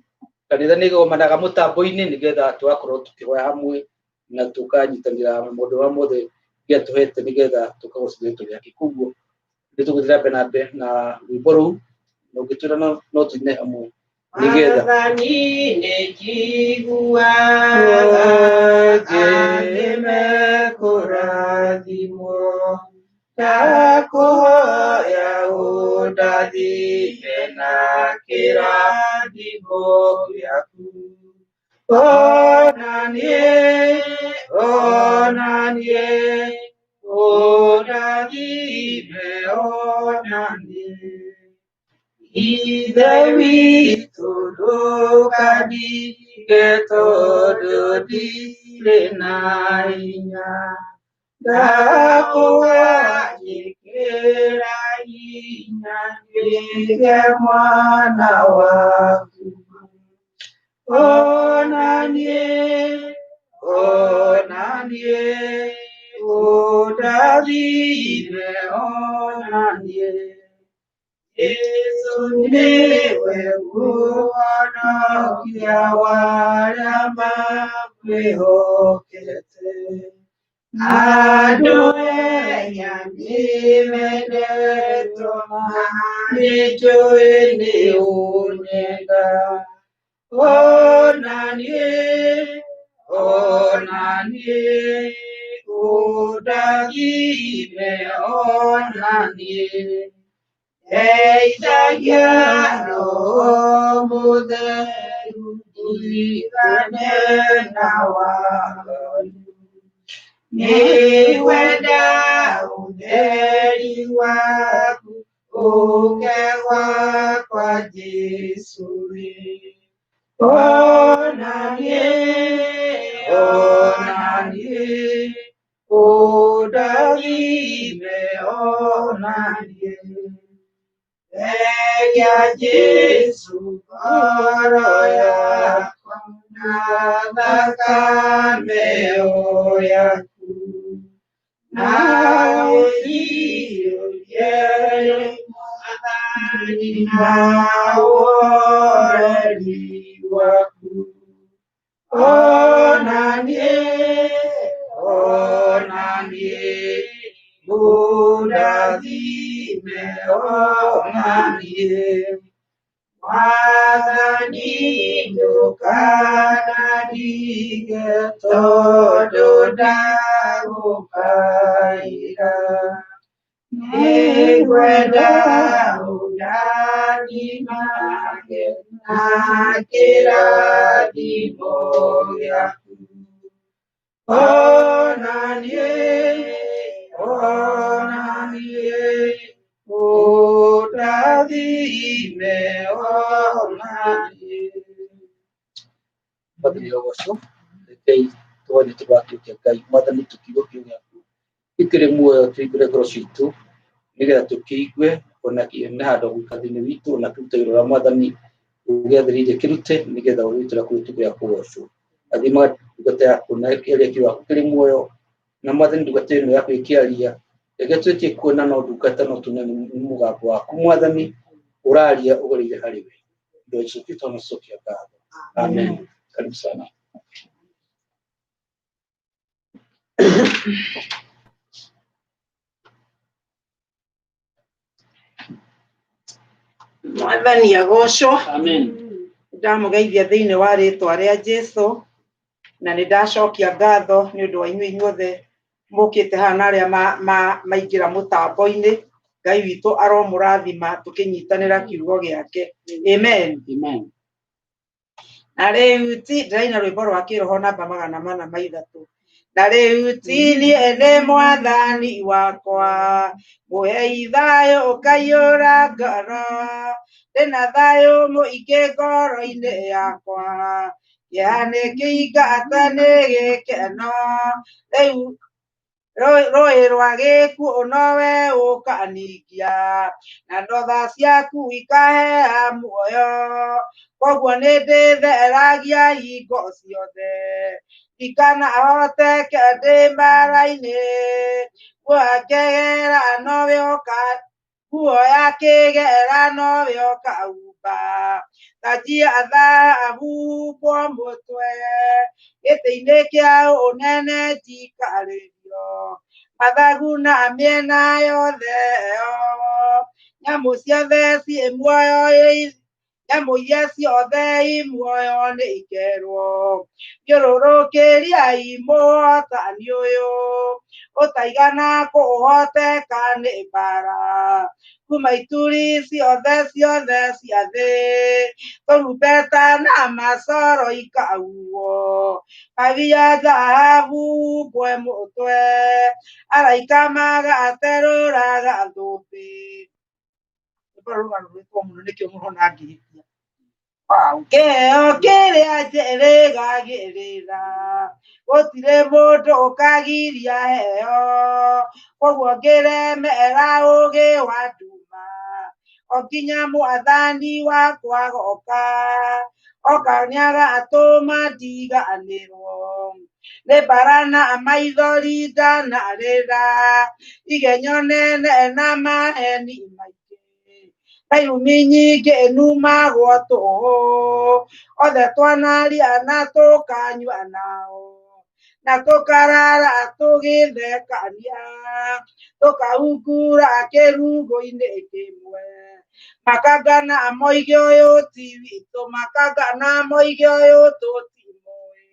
kanitha nĩ ĩgomanaga mũtambo-inĩ nĩgetha tũgakorwo tũkĩhoya hamwe na tũkanyitanĩra maũndũ marĩa mothe Ngai atũhete nĩgetha tũkagocithia rĩtwa rĩake. Koguo nĩ tũgũthiĩ na mbere na mbere na rwĩmbo rũu, na ũngĩtwĩra no tũine hamwe nĩgetha Mwathani nĩ njiguaga angĩ mekũrathimwo, ndakũhoya ũndathime na kĩrathimo gĩaku. Ona niĩ, ona niĩ, ũndathime ona niĩ. Ithe witũ ndũkandige tondũ ndirĩ na hinya. Ndakũgajĩkĩra hinya nduĩke mwana waku. Onanie, onanie, ũndathime onanie. Jesu nĩwe mũhonokia wa arĩa makwĩhokete. Andũ enya nĩmendetwo na nĩnjũĩ nĩũnyenda. Onanie, onanie, ũndathime onanie. Ndeithagia Roho Mũtheru ndigane na waganu. Nĩngwenda ũtheri waku ũke gwakwa Jesũ rĩ. Onanie, onanie, ũndathime onanie. Theria Jesũ ngoro yakwa na thakame ĩyo yaku. Na ũnjiyũrie Mwathani na ũhoreri waku. Onanie, onanie, ũndathime onanie. Mwathani ndũkanandige tondũ ndagũkaĩra. Nĩngwenda ũndathimage na kĩrathimo gĩaku. Onanie, onanie, ũndathime onanie. Mwathani rogocwo rekei tuone tũgatuĩke Ngai Mwathani tũkiugo kiugo gĩaku gĩkĩrĩ muoyo tũingĩre ngoro citũ nĩgetha tũkĩigue ona kĩone handũ gũika thĩinĩ witũ ona kĩrute wĩra ũrĩa Mwathani ũgĩathĩrĩirie kĩrute nĩgetha ũrĩtũ rĩaku rĩtuĩke rĩa kũgocwo. Athima ndungata yaku na kĩaria kiugo gĩaku kĩrĩ muoyo na Mwathani ndungata ĩno yaku ĩkĩaria reke tũtuĩke kuona no ndungata no tuone nĩ mũgambo waku Mwathani ũraria ũgereire harĩ we. Ndio Yesu Kristo anacokia ngatho. Amen. Karibu sana. Mwathani agocwo. Amen. Ndamũgeithia thĩinĩ wa rĩtwa rĩa Jesũ na nĩ ndacokia ngatho nĩ ũndũ wa inyuĩ inyuothe mũkĩte haha na arĩa maingĩra mũtambo-inĩ. Ngai witũ aromũrathima tũkĩnyitanĩra kiugo gĩake. Amen. Amen. Na rĩu ti ndĩraina rwĩmbo rwa kĩroho namba 403. Na rĩu ti niĩ nĩ mwathani wakwa, mũhei thayũ ũkaiyũra ngoro, ndĩna thayũ mũingĩ ngoro-inĩ yakwa, kĩeha nĩ kĩingata nĩ gĩkeno, rĩu rũĩ rwa gĩkuũ nowe ũkaningia, na ndotha ciaku ikahea muoyo, koguo nĩ ndĩtheragia hingo ciothe, ndikanahoteke ndĩ mbara-inĩ, nguo ya kĩgera nowe ũka nguo ya kĩgera nowe ũkaumba, tanji ya thahabu humbwo mũtwe, gĩtĩ-inĩ kĩa ũnene njikarĩrio, mathagu na mĩena yothe ĩyo, nyamũ ciothe ciĩ muoyo nyamũ iria ciothe i muoyo nĩ ikerwo, thiũrũrũkĩriai mũhotani ũyũ, ũtaigana kũhoteka nĩ mbara, kuma ituri ciothe ciothe cia thĩ, tũrumbeta na macoro ikauo, kabi ya thahabu humbwe mũtwe, araika magaterũraga thũmbĩ. Rwĩmbo rũrũ rwarũrĩtwo mũno nĩkĩo mũrona ngĩhĩtia. Kĩheo kĩrĩa njĩrĩgagĩrĩra Gũtirĩ mũndũ ũkagiria heo, koguo ngĩremera ũgĩ wa nduma, o nginya mwathani wakwa goka, oka nĩagatũma ndiganĩrwo nĩ mbara na maithori ndanarĩra, igenyo nene na maheni maingĩ, na irumi nyingĩ numagwo tũhũ, othe twanaria na tũkanyua nao, na tũkarara tũgĩthekania, tũkahungura kĩrugũ-inĩ kĩmwe. Makangana moige ũyũ ti witũ, makangana moige ũyũ tũtimũĩ,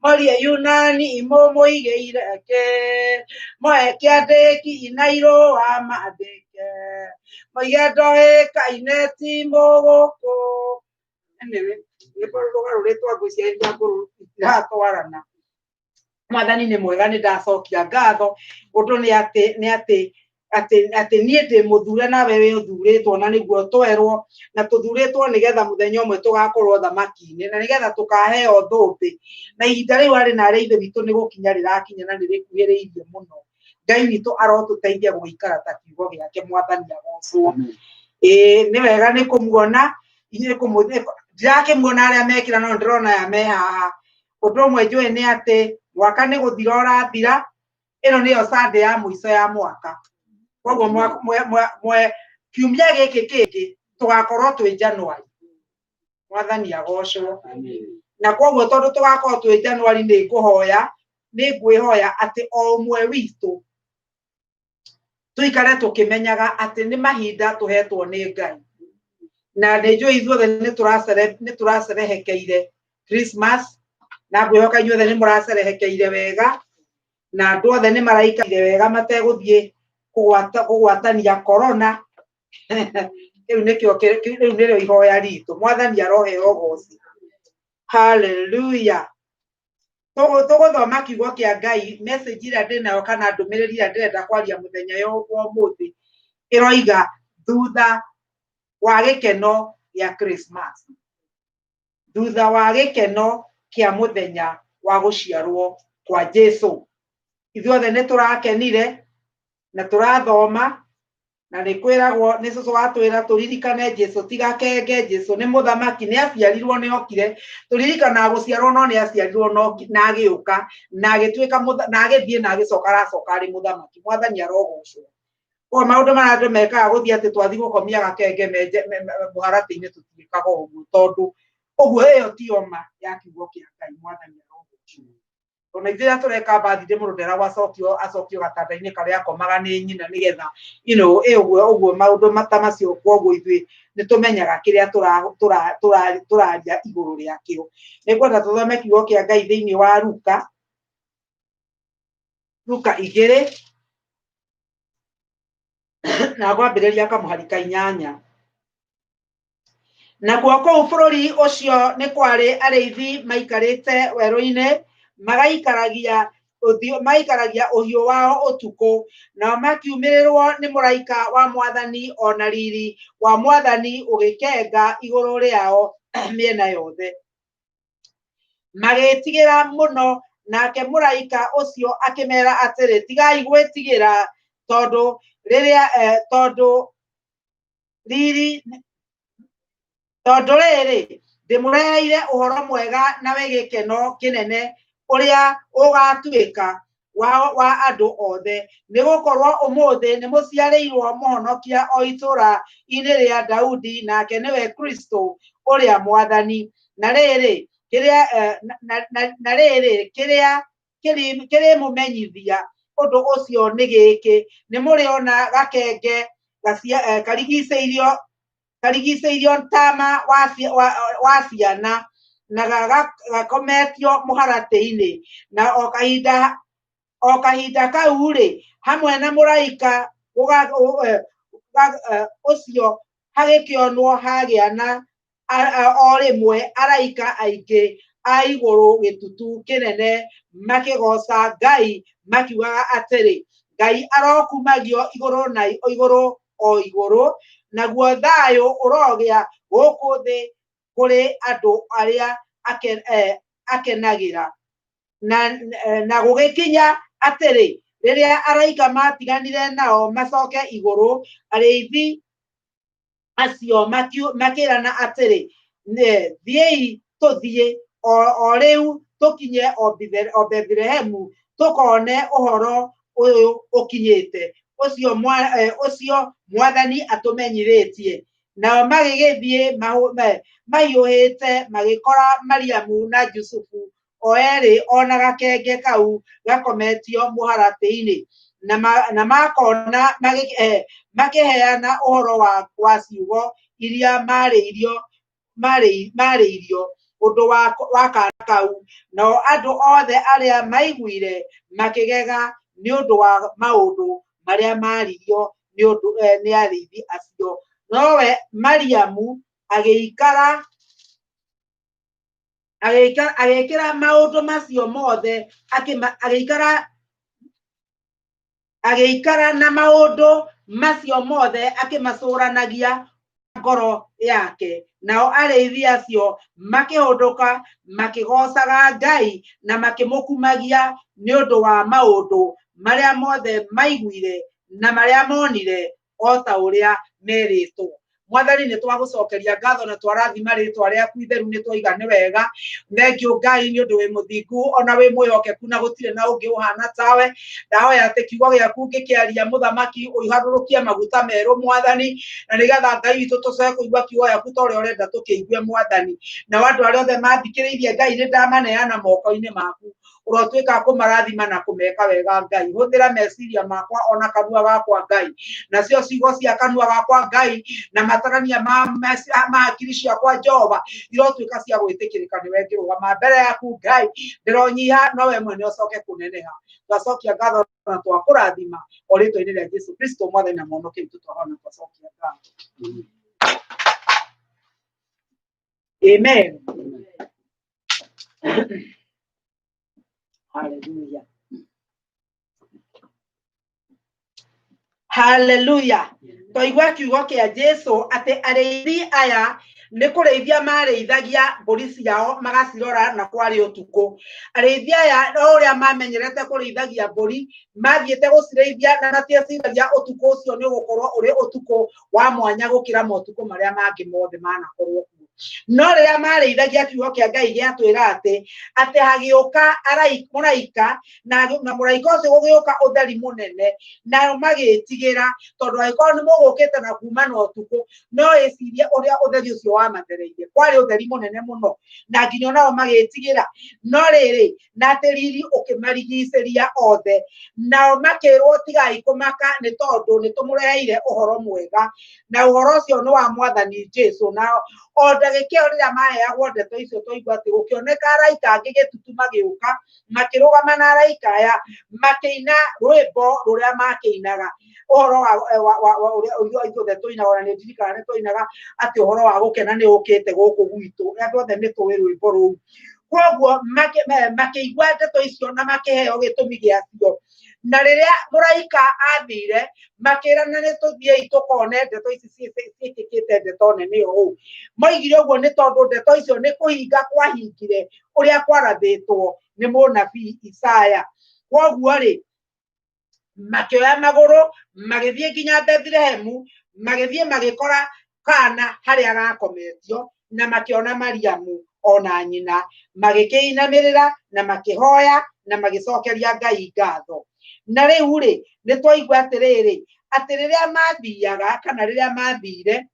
morie Yunani mũmũigĩire kĩ, moe kĩandĩki na irũa mandĩke, moige ndoĩkaine ti mũgũkũ. Anyway, rwĩmbo rũgarũrĩtwo ngwĩciria itiratwarana. Mwathani nĩ mwega, nĩ ndacokia ngatho. Ũndũ nĩ atĩ nĩ atĩ atĩ atĩ niĩ ndĩ mũthure nawe wĩ ũthurĩtwo, na nĩguo twerwo, na tũthurĩtwo nĩgetha mũthenya ũmwe tũgakorwo thamaki-inĩ, na nĩgetha tũkaheo thũmbĩ. Na ihinda rĩu arĩ na arĩa ithe witũ nĩ gũkinya rĩrakinya na nĩ rĩkuhĩrĩirie mũno. Ngai witũ arotũteithia gũgĩikara ta kiugo gĩake. Mwathani agocwo. Ĩĩ nĩ wega nĩ kũmuona inyuĩ, ndirakĩmuona arĩa mekĩra, no ndĩrona aya me haha. Ũndũ ũmwe njũĩ nĩ atĩ mwaka nĩ gũthira ũrathira, ĩno nĩyo Sunday ya mũico ya mwaka. Koguo kiumia gĩkĩ kĩngĩ tũgakorwo twĩ January. Mwathani agocwo. Na koguo tondũ tũgakorwo twĩ January, nĩ ngũhoya, nĩ ngwĩhoya atĩ o ũmwe witũ tũikare tũkĩmenyaga atĩ nĩ mahinda tũhetwo nĩ Ngai. Na nĩ njũĩ ithuothe nĩ tũracerehekeire Christmas, na ngwĩhoka inyuothe nĩ mũracerehekeire wega, na andũ othe nĩ maraikarire wega mategũthiĩ kũgwatania corona. Rĩu nĩkĩo rĩu nĩrĩo ihoya ritũ. Mwathani aroheo ũgoci. Haleluya. Tũgũthoma kiugo kĩa Ngai. Message ĩrĩa ndĩnayo kana ndũmĩrĩri ĩrĩa ndĩrenda kwaria mũthenya wa ũmũthĩ ĩroiga thutha wa gĩkeno gĩa Christmas, thutha wa gĩkeno kĩa mũthenya wa gũciarwo kwa Jesu. Ithuothe nĩ tũrakenire na tũrathoma, na nĩ kwĩragwo nĩ cũcũ watwĩra tũririkane Jesu ti gakenge, Jesu nĩ mũthamaki, nĩ aciarirwo, nĩ okire. Tũririkanaga gũciarwo, no nĩ aciarirwo na agĩũka na agĩtuĩka na agĩthiĩ na agĩcoka, aracoka arĩ mũthamaki. Mwathani arogocwo. Koguo maũndũ marĩa andũ mekaga gũthiĩ atĩ twathiĩ gũkomia gakenge mũharatĩ-inĩ, tũtiĩkaga ũguo, tondũ ũguo ĩyo ti oma ya kiugo kĩa Ngai. Mwathani arogocwo. Ona ithuĩ rĩrĩa tũreka birthday, mũndũ nderagwo acokio gatanda-inĩ karĩa akomaga nĩ nyina, nĩgetha ĩ ũguo ũguo maũndũ ta macio. Koguo ithuĩ nĩ tũmenyaga kĩrĩa tũraria igũrũ rĩakĩo. Nĩ ngwenda tũthome kiugo kĩa Ngai thĩinĩ wa Luka 2, na ngwambĩrĩria kamũhari ka 8. Nakuo kũu bũrũri ũcio nĩ kwarĩ arĩithi maikarĩte werũ-inĩ, magaikaragia ũhiũ wao ũtukũ, nao makiumĩrĩrwo nĩ mũraika wa Mwathani, ona riri wa Mwathani ũgĩkenga igũrũ rĩao mĩena yothe, magĩĩtigĩra mũno. Nake mũraika ũcio akĩmera atĩrĩ, tigai gwĩtigĩra, tondũ rĩrĩa tondũ riri tondũ rĩrĩ, ndĩmũreheire ũhoro mwega na wĩ gĩkeno kĩnene, ũrĩa ũgatuĩka wa andũ othe, nĩ gũkorwo ũmũthĩ nĩ mũciarĩirwo mũhonokia o itũũra-inĩ rĩa Daudi, nake nĩwe Kristo ũrĩa Mwathani. Na rĩrĩ, kĩrĩa na rĩrĩ, kĩrĩa kĩrĩmũmenyithia ũndũ ũcio nĩ gĩkĩ: nĩ mũrĩona gakenge karigicĩirio tama wa ciana na gakometio mũharatĩ-inĩ. Na o kahinda kau rĩ, hamwe na mũraika ũcio hagĩkĩonwo hagĩa na o rĩmwe araika aingĩ a igũrũ, gĩtutu kĩnene, makĩgooca Ngai makiugaga atĩrĩ, Ngai arokumagio igũrũ na igũrũ o igũrũ, naguo thayũ ũrogĩa gũkũ thĩ kũrĩ andũ arĩa akenagĩra. Na gũgĩkinya atĩrĩ, rĩrĩa araika matiganire nao macoke igũrũ, arĩithi acio makĩrana atĩrĩ, thiĩi tũthiĩ o rĩu tũkinye o Bethlehemu tũkone ũhoro ũyũ ũkinyĩte, ũcio ũcio Mwathani atũmenyithĩtie. Nao magĩgĩthiĩ mahiũhĩte, magĩkora Mariamu na Jusufu o erĩ ona gakenge kau gakometio mũharatĩ-inĩ. Na makona makĩheana ũhoro wa ciugo iria marĩirio ũndũ wa kana kau. Nao andũ othe arĩa maiguire makĩgega nĩ ũndũ wa maũndũ marĩa maririo nĩ ũndũ nĩ arĩithi acio. Nowe Mariamu agĩikara agĩkĩra maũndũ macio mothe, agĩikara agĩikara na maũndũ macio mothe akĩmacũranagia ngoro yake. Nao arĩithi acio makĩhũndũka makĩgoocaga Ngai na makĩmũkumagia nĩ ũndũ wa maũndũ marĩa mothe maiguire na marĩa monire, o ta ũrĩa merĩtwo. Mwathani, nĩ twagũcokeria ngatho na twarathima rĩtwa rĩaku itheru, nĩ twaiga nĩ wega. Thengiũ Ngai nĩ ũndũ wĩ mũthingu ona wĩ mwĩhokeku, na gũtirĩ na ũngĩ ũhana tawe. Ndahoya atĩ kiugo gĩaku ngĩkĩaria, mũthamaki, ũharũrũkie maguta merũ, Mwathani, na nĩgetha Ngai witũ tũcoke kũigua kiugo gĩaku ta ũrĩa ũrenda tũkĩigue, Mwathani. Nao andũ arĩa othe mathikĩrĩirie, Ngai, nĩ ndamaneana moko-inĩ maku, ũrotuĩka kũmarathima na kũmeka wega. Ngai, hũthĩra meciria makwa ona kanua gakwa, Ngai, nacio ciugo cia kanua gakwa, Ngai, na matarania ma hakiri ciakwa, Jehova, irotuĩka cia gwĩtĩkĩrĩka nĩwe. Ngĩrũgama mbere yaku, Ngai, ndĩronyiha, nowe mwene ũcoke kũneneha. Twacokia ngatho na twakũrathima o rĩtwa-inĩ rĩa Jesu Kristo, Mwathani na Mũhonokia witũ, twahona twacokia ngatho. Amen. Hallelujah. Hallelujah. Twaigua kiugo kĩa Jesu atĩ arĩithi aya nĩ kũrĩithia marĩithagia mbũri ciao, magacirora, na kwarĩ ũtukũ. Arĩithi aya, o ũrĩa mamenyerete kũrĩithagia mbũri, mathiĩte gũcirĩithia na matieciragia ũtukũ ũcio nĩ ũgũkorwo ũrĩ ũtukũ wa mwanya gũkĩra motukũ marĩa mangĩ mothe manakorwo kuo. No rĩrĩa marĩithagia, kiugo kĩa Ngai gĩatwĩra atĩ hagĩũka mũraika, na mũraika ũcio gũgĩũka ũtheri mũnene, nao magĩtigĩra, tondũ angĩkorwo nĩ mũgũkĩte na kuma na ũtukũ, no ĩcirie ũrĩa ũtheri ũcio wamathereirie. Kwarĩ ũtheri mũnene mũno na nginya onao magĩtigĩra. No rĩrĩ, na atĩ riri ũkĩmarigicĩria othe, nao makĩrwo, tigai kũmaka, nĩ tondũ nĩ tũmũreheire ũhoro mwega, na ũhoro ũcio nĩ wa Mwathani Jesu. Na o ndagĩka ĩyo rĩrĩa maheagwo ndeto icio, twaigua atĩ gũkĩoneka araika angĩ gĩtutu magĩũka, makĩrũgama na araika aya makĩina rwĩmbo rũrĩa makĩinaga, ũhoro wa ũrĩa ithuothe tũinaga. Ona nĩ ndirikana nĩ twainaga atĩ ũhoro wa gũkena nĩ ũkĩte gũkũ gwitũ. Andũ othe nĩ tũĩ rwĩmbo rũu. Koguo makĩigua ndeto icio na makĩheo gĩtũmi gĩacio. Na rĩrĩa mũraika athire, makĩrana, nĩ tũthiĩi tũkone ndeto ici ciĩkĩkĩte, ndeto nene ũũ. Moigire ũguo nĩ tondũ ndeto icio nĩ kũhinga kwahingire ũrĩa kwarathĩtwo nĩ mũnabii Isaya. Koguo rĩ, makĩoya magũrũ magĩthiĩ nginya Bethlehemu, magĩthiĩ magĩkora kana harĩa gakometio, na makĩona Mariamu ona nyina, magĩkĩinamĩrĩra na makĩhoya na magĩcokeria Ngai ngatho. Na rĩu rĩ, nĩ twaigua atĩrĩrĩ, atĩ rĩrĩa mathiaga, kana rĩrĩa mathire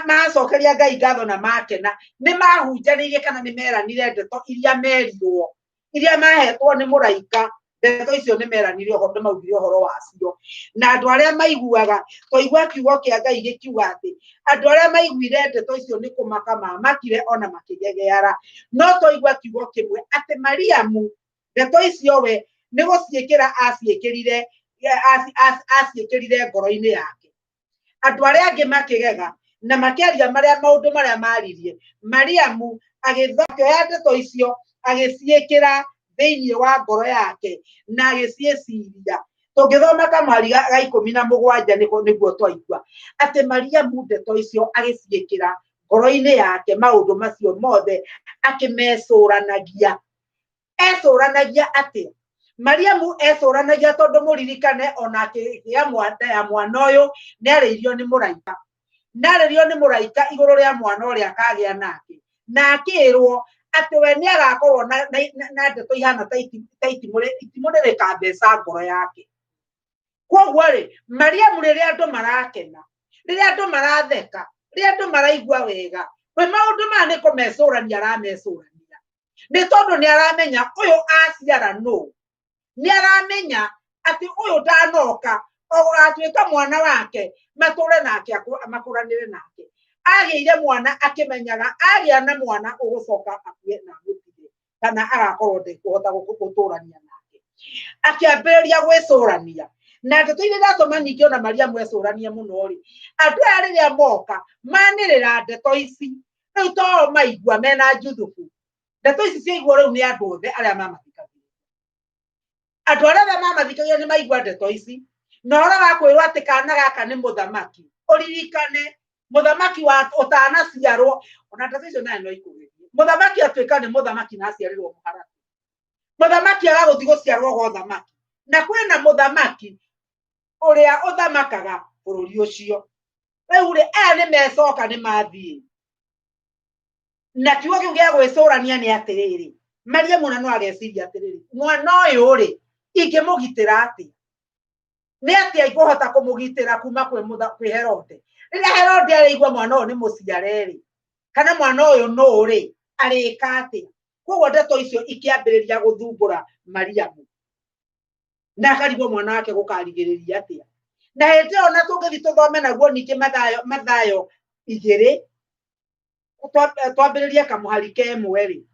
macokeria Ngai ngatho na makena, nĩ mahunjanĩirie kana nĩ meranire ndeto iria merirwo, iria mahetwo nĩ mũraika. Ndeto icio nĩ meranire ũhoro, nĩ maugire ũhoro wacio na andũ arĩa maiguaga. Twaigua kiugo kĩa Ngai gĩkiuga atĩ andũ arĩa maiguire ndeto icio nĩ kũmaka mamakire ona makĩgegeara. No twaigua kiugo kĩmwe atĩ Mariamu ndeto icio we nĩ gũciĩkĩra aciĩkĩrire, aciĩkĩrire ngoro-inĩ yake. Andũ arĩa angĩ makĩgega na makĩaria marĩa maũndũ marĩa maririe, Mariamu agĩthokioya ndeto icio, agĩciĩkĩra thĩinĩ wa ngoro yake na agĩciĩciria. Tũngĩthoma kamwari ga 17, nĩguo twaigua atĩ Mariamu ndeto icio agĩciĩkĩra ngoro-inĩ yake, maũndũ macio mothe akĩmecũranagia. Ecũranagia atĩa? Mariamu ecũranagia tondũ mũririkane ona akĩgĩa ya mwana ũyũ nĩarĩirio nĩ mũraika. Nĩarĩirio nĩ mũraika igũrũ rĩa mwana ũrĩa akagĩa nake. Na akĩrwo atĩ we nĩagakorwo na ndeto ihana ta itimũ rĩrĩkambeca ngoro yake. Koguo rĩ, Mariamu rĩrĩa andũ marakena, rĩrĩa andũ maratheka, rĩrĩa andũ maraigua wega, we maũndũ maya nĩ kũmecũrania aramecũrania. Nĩ tondũ nĩ aramenya ũyũ aciara nũ. Nĩ aramenya atĩ ũyũ ndanoka ũgatuĩka mwana wake matũre nake makũranĩre nake. Agĩire mwana akĩmenyaga agĩa na mwana ũgũcoka akue na amũtige kana agakorwo ndekũhota gũtũrania nake. Akĩambĩrĩria gwĩcũrania. Na ndeto iria iratũma ningĩ ona Mariamu ecũranie mũno rĩ, andũ aya rĩrĩa moka manĩrĩra ndeto ici, rĩu to o maigua mena Juthubu. Ndeto ici ciaiguo rĩu nĩ andũ othe arĩa mamathikagĩrĩria. Andũ arĩa othe mamathikagĩrĩria nĩ maigua ndeto ici. Na ũhoro wa kwĩrwo atĩ kana gaka nĩ mũthamaki, ũririkane mũthamaki wa ũtanaciarwo, ona ndeto icio nayo no ikũgerie. Mũthamaki atuĩka nĩ mũthamaki na aciarĩrwo mũharatĩ. Mũthamaki agagũthiĩ gũciarwo gwa ũthamaki. Na kwĩna mũthamaki ũrĩa ũthamakaga bũrũri ũcio. Rĩu rĩ, aya nĩ mecoka nĩ mathiĩ. Na kiugo kĩu gĩa gwĩcũrania nĩ atĩrĩrĩ, Mariamu ona no ageciria atĩrĩrĩ, mwana ũyũ rĩ, ingĩmũgitĩra atĩa? Nĩ atĩa ingĩhota kũmũgitĩra kuma kwĩ Herode? Rĩrĩa Herode arĩigua mwana ũyũ nĩ mũciare rĩ, kana mwana ũyũ nũ rĩ, arĩka atĩa? Koguo ndeto icio ikĩambĩrĩria gũthumbũra Mariamu. Na akarigwo mwana wake gũkarigĩrĩria atĩa. Na hĩndĩ ĩyo na tũngĩthiĩ tũthome naguo ningĩ Mathayo 2, twambĩrĩrie kamũhari ka 1 rĩ.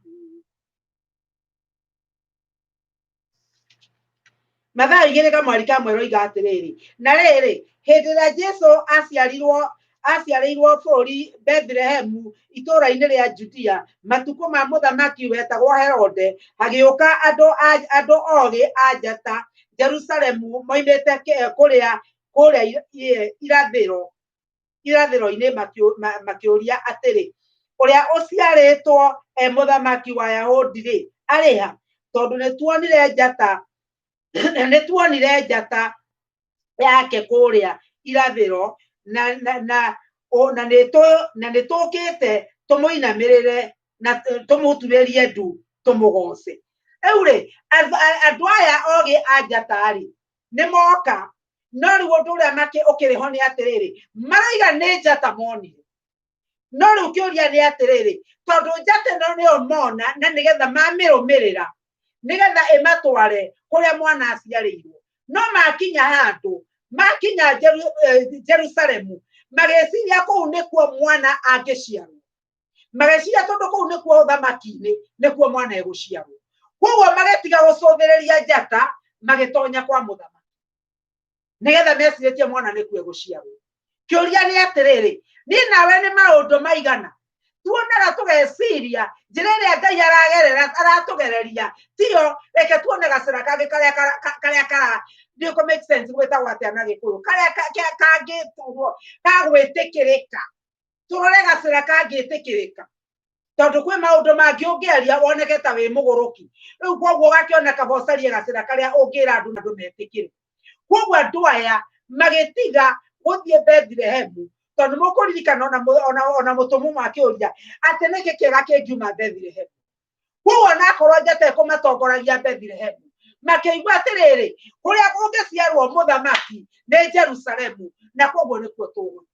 Mathayo 2 kamũhari ka 1 roiga atĩrĩrĩ, na rĩrĩ, hĩndĩ ĩrĩa Jesũ aciarĩirwo bũrũri Bethlehemu itũũra-inĩ rĩa Judea, matukũ ma mũthamaki wetagwo Herode, hagĩũka andũ ogĩ a njata Jerusalemu moimĩte kũrĩa irathĩro-inĩ makĩũria atĩrĩ, ũrĩa ũciarĩtwo e mũthamaki wa Yahudi rĩ, arĩ ha? Tondũ nĩtuonire njata yake kũrĩa irathĩro na nĩtũkĩte tũmũinamĩrĩre na tũmũturĩrie ndu tũmũgoce. Rĩu rĩ, andũ aya ogĩ a njata rĩ, nĩmoka, no rĩu ũndũ ũrĩa ũkĩrĩ ho nĩ atĩrĩrĩ, maraiga nĩ njata monire. No rĩu kĩũria nĩ atĩrĩrĩ, tondũ njata ĩno nĩyo mona na nĩgetha mamĩrũmĩrĩra, nĩgetha ĩmatware kũrĩa mwana aciarĩirwo. No makinya handũ, makinya Jerusalemu, magĩciria kũu nĩkuo mwana angĩciarwo. Magĩciria tondũ kũu nĩkuo ũthamaki-inĩ, nĩkuo mwana egũciarwo. Koguo magĩtiga gũcũthĩrĩria njata, magĩtonya kwa mũthamaki. Nĩgetha mecirĩtie mwana nĩkuo egũciarwo. Kĩũria nĩ atĩrĩrĩ, niĩ nawe nĩ maũndũ maigana tuonaga tũgeciria njĩra ĩrĩa Ngai aragerera aratũgereria tiyo, reke tuone gacĩra kangĩ karĩa kara ndiũĩ kũ make sense gwĩtagwo atĩa na Gĩkũyũ, karĩa kangĩturwo kagwĩtĩkĩrĩka, tũrore gacĩra kangĩtĩkĩrĩka, tondũ kwĩ maũndũ mangĩ ũngĩaria woneke ta wĩ mũgũrũki. Rĩu koguo ũgakĩona kaba ũcarie gacĩra karĩa ũngĩra andũ na andũ metĩkĩre. Koguo andũ aya magĩtiga gũthiĩ Bethlehemu, tondũ mũkũririkana ona mũtũmwo makĩũria atĩ nĩkĩ kĩega kĩngiuma Bethlehemu. Koguo onakorwo njata ĩkũmatongoragia Bethlehemu, makĩigua atĩrĩrĩ, kũrĩa kũngĩciarwo mũthamaki nĩ Jerusalemu, na koguo nĩkuo tũgũthiĩ.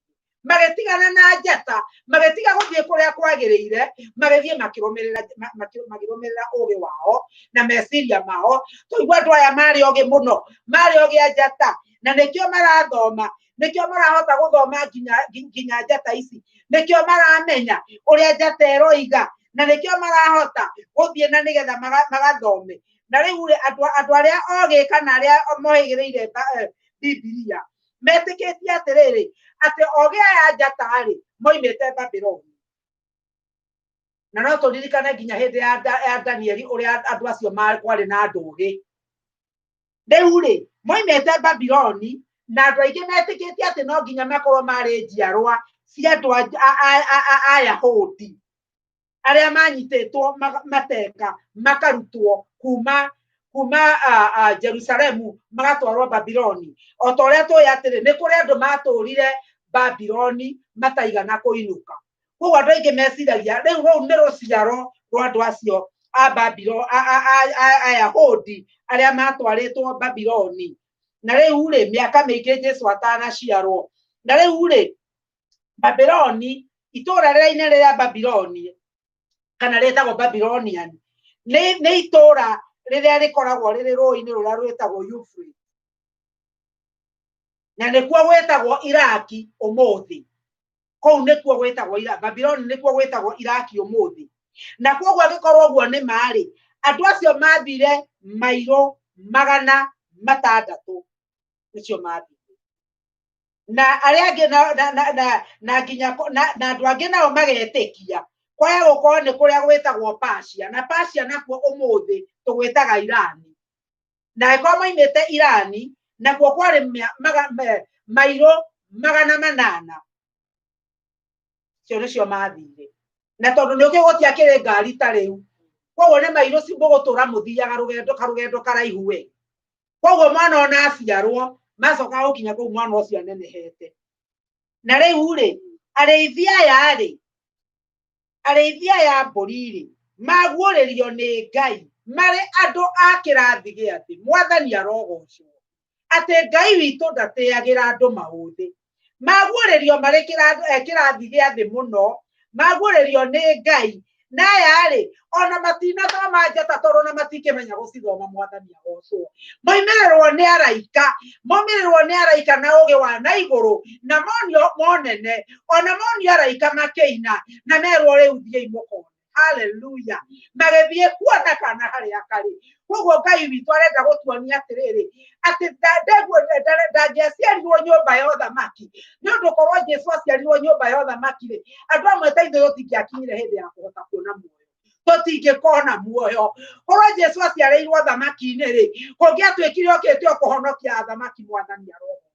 Magĩtigana na njata, magĩtiga gũthiĩ kũrĩa kwagĩrĩire, magĩthiĩ makĩrũmĩrĩra ũgĩ wao na meciria mao. Tũigua andũ aya marĩ ogĩ mũno, marĩ ogĩ a njata, na nĩkĩo marathoma, nĩkĩo marahota gũthoma nginya njata ici, nĩkĩo maramenya ũrĩa njata ĩroiga, na nĩkĩo marahota gũthiĩ na nĩgetha magathome. Na rĩu rĩ, andũ arĩa ogĩ kana arĩa mohĩgĩrĩire Bibilia metĩkĩtie atĩrĩrĩ, atĩ ogĩ aya njata rĩ, moimĩte Babuloni. Na no tũririkane nginya hĩndĩ ya Danieli ũrĩa andũ acio kwarĩ na ndũgĩ. Rĩu rĩ, moimĩte Babuloni, na andũ aingĩ metĩkĩtie atĩ no nginya makorwo marĩ njiarwa cia andũ a Yahudi arĩa manyitĩtwo mateka makarutwo kuma kuma Jerusalemu magatwarwo Babiloni. O ta ũrĩa tũĩ atĩrĩ, nĩ kũrĩ andũ matũrire Babiloni mataigana kũinũka. Koguo andũ aingĩ meciragia rĩu rũu nĩ rũciaro rwa andũ acio a Babilo a Ayahudi arĩa matwarĩtwo Babiloni. Na rĩu rĩ, mĩaka mĩingĩ Jesu atanaciarwo. Na rĩu rĩ, Babiloni, itũũra rĩrĩa inene rĩa Babiloni kana rĩtagwo Babylonian, nĩ itũũra rĩrĩa rĩkoragwo rĩrĩ rũĩ-inĩ rũrĩa rwĩtagwo Euphrates, na nĩkuo gwĩtagwo Iraki ũmũthĩ. Kũu nĩkuo gwĩtagwo Iraki, Babiloni nĩkuo gwĩtagwo Iraki ũmũthĩ. Na koguo angĩkorwo ũguo nĩ marĩ, andũ acio mathire mairo 600 nĩcio mathire. Na arĩa angĩ na nginya na andũ angĩ nao magetĩkia kwaya gũkorwo nĩ kũrĩa gwĩtagwo Persia, na Persia nakuo ũmũthĩ tũgwĩtaga Irani. Na angĩkorwo moimĩte Irani, nakuo kwarĩ mairo 800 cio nĩcio mathire. Na tondũ nĩ ũkĩ gũtiakĩrĩ ngari ta rĩu, koguo nĩ mairo mũgũtũra mũthiaga rũgendo karũgendo karaihu we. Koguo mwana ona aciarwo macoka gũkinya kũu mwana ũcio anenehete. Na rĩu rĩ, arĩithi aya rĩ, arĩithi aya mbũri rĩ, maguũrĩrio nĩ Ngai marĩ andũ a kĩrathi gĩa thĩ. Mwathani arogocwo atĩ Ngai witũ ndatĩagĩra andũ maũthĩ. Maguũrĩrio marĩ kĩrathi gĩa thĩ mũno, maguũrĩrio nĩ Ngai. Na aya rĩ, ona matinathoma njata tondũ ona matingĩmenya gũcithoma. Mwathani agocwo. Moimĩrĩrwo nĩ araika, moimĩrĩrwo nĩ araika na ũgĩ wa na igũrũ, na monio monene, ona monio araika makĩina, na merwo rĩu thiĩi mũkone. Haleluya. Magĩthiĩ kuona kana harĩa karĩ. Koguo Ngai witũ arenda gũtuonia atĩrĩrĩ, atĩ ndangĩaciarirwo nyũmba ya ũthamaki. Nĩ ũndũ korwo Jesu aciarirwo nyũmba ya ũthamaki rĩ, andũ amwe ta ithuĩ tũtingĩakinyire hĩndĩ ya kũhota kuona muoyo. Tũtingĩkona muoyo. Korwo Jesu aciarĩirwo thamaki-inĩ rĩ, kũngĩatuĩkire okĩte o kũhonokia athamaki. Mwathani arogocwo.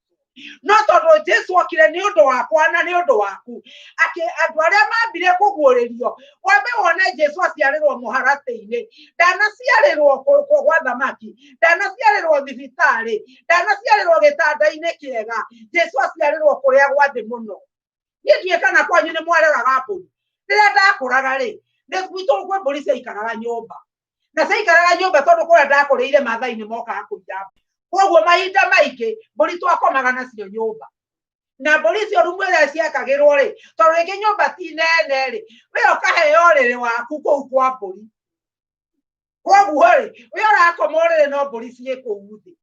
No tondũ Jesu okire nĩ ũndũ wakwa na nĩ ũndũ waku, akĩ andũ arĩa mambire kũguũrĩrio, wambe wone Jesu aciarĩrwo mũharatĩ-inĩ, ndanaciarĩrwo gwa thamaki, ndanaciarĩrwo thibitarĩ, ndanaciarĩrwo gĩtanda-inĩ kĩega. Jesu aciarĩrwo kũrĩa gwa thĩ mũno. Niĩ ndiũĩ kana kwanyu nĩ mwareraga mbũri. Rĩrĩa ndakũraga rĩ, nĩ gwitũ kwĩ mbũri ciaikaraga nyũmba, na ciaikaraga nyũmba tondũ kũrĩa ndakũrĩire Maathai-inĩ mokaga kũiya. Koguo mahinda maingĩ mbũri twakomaga nacio nyũmba, na mbũri icio rumu ĩrĩa ciakagĩrwo rĩ, tondũ rĩngĩ nyũmba ti nene rĩ, we ũkaheo ũrĩrĩ waku kũu kwa mbũri. Koguo rĩ, we ũrakoma ũrĩrĩ no mbũri ciĩ kũu thĩ.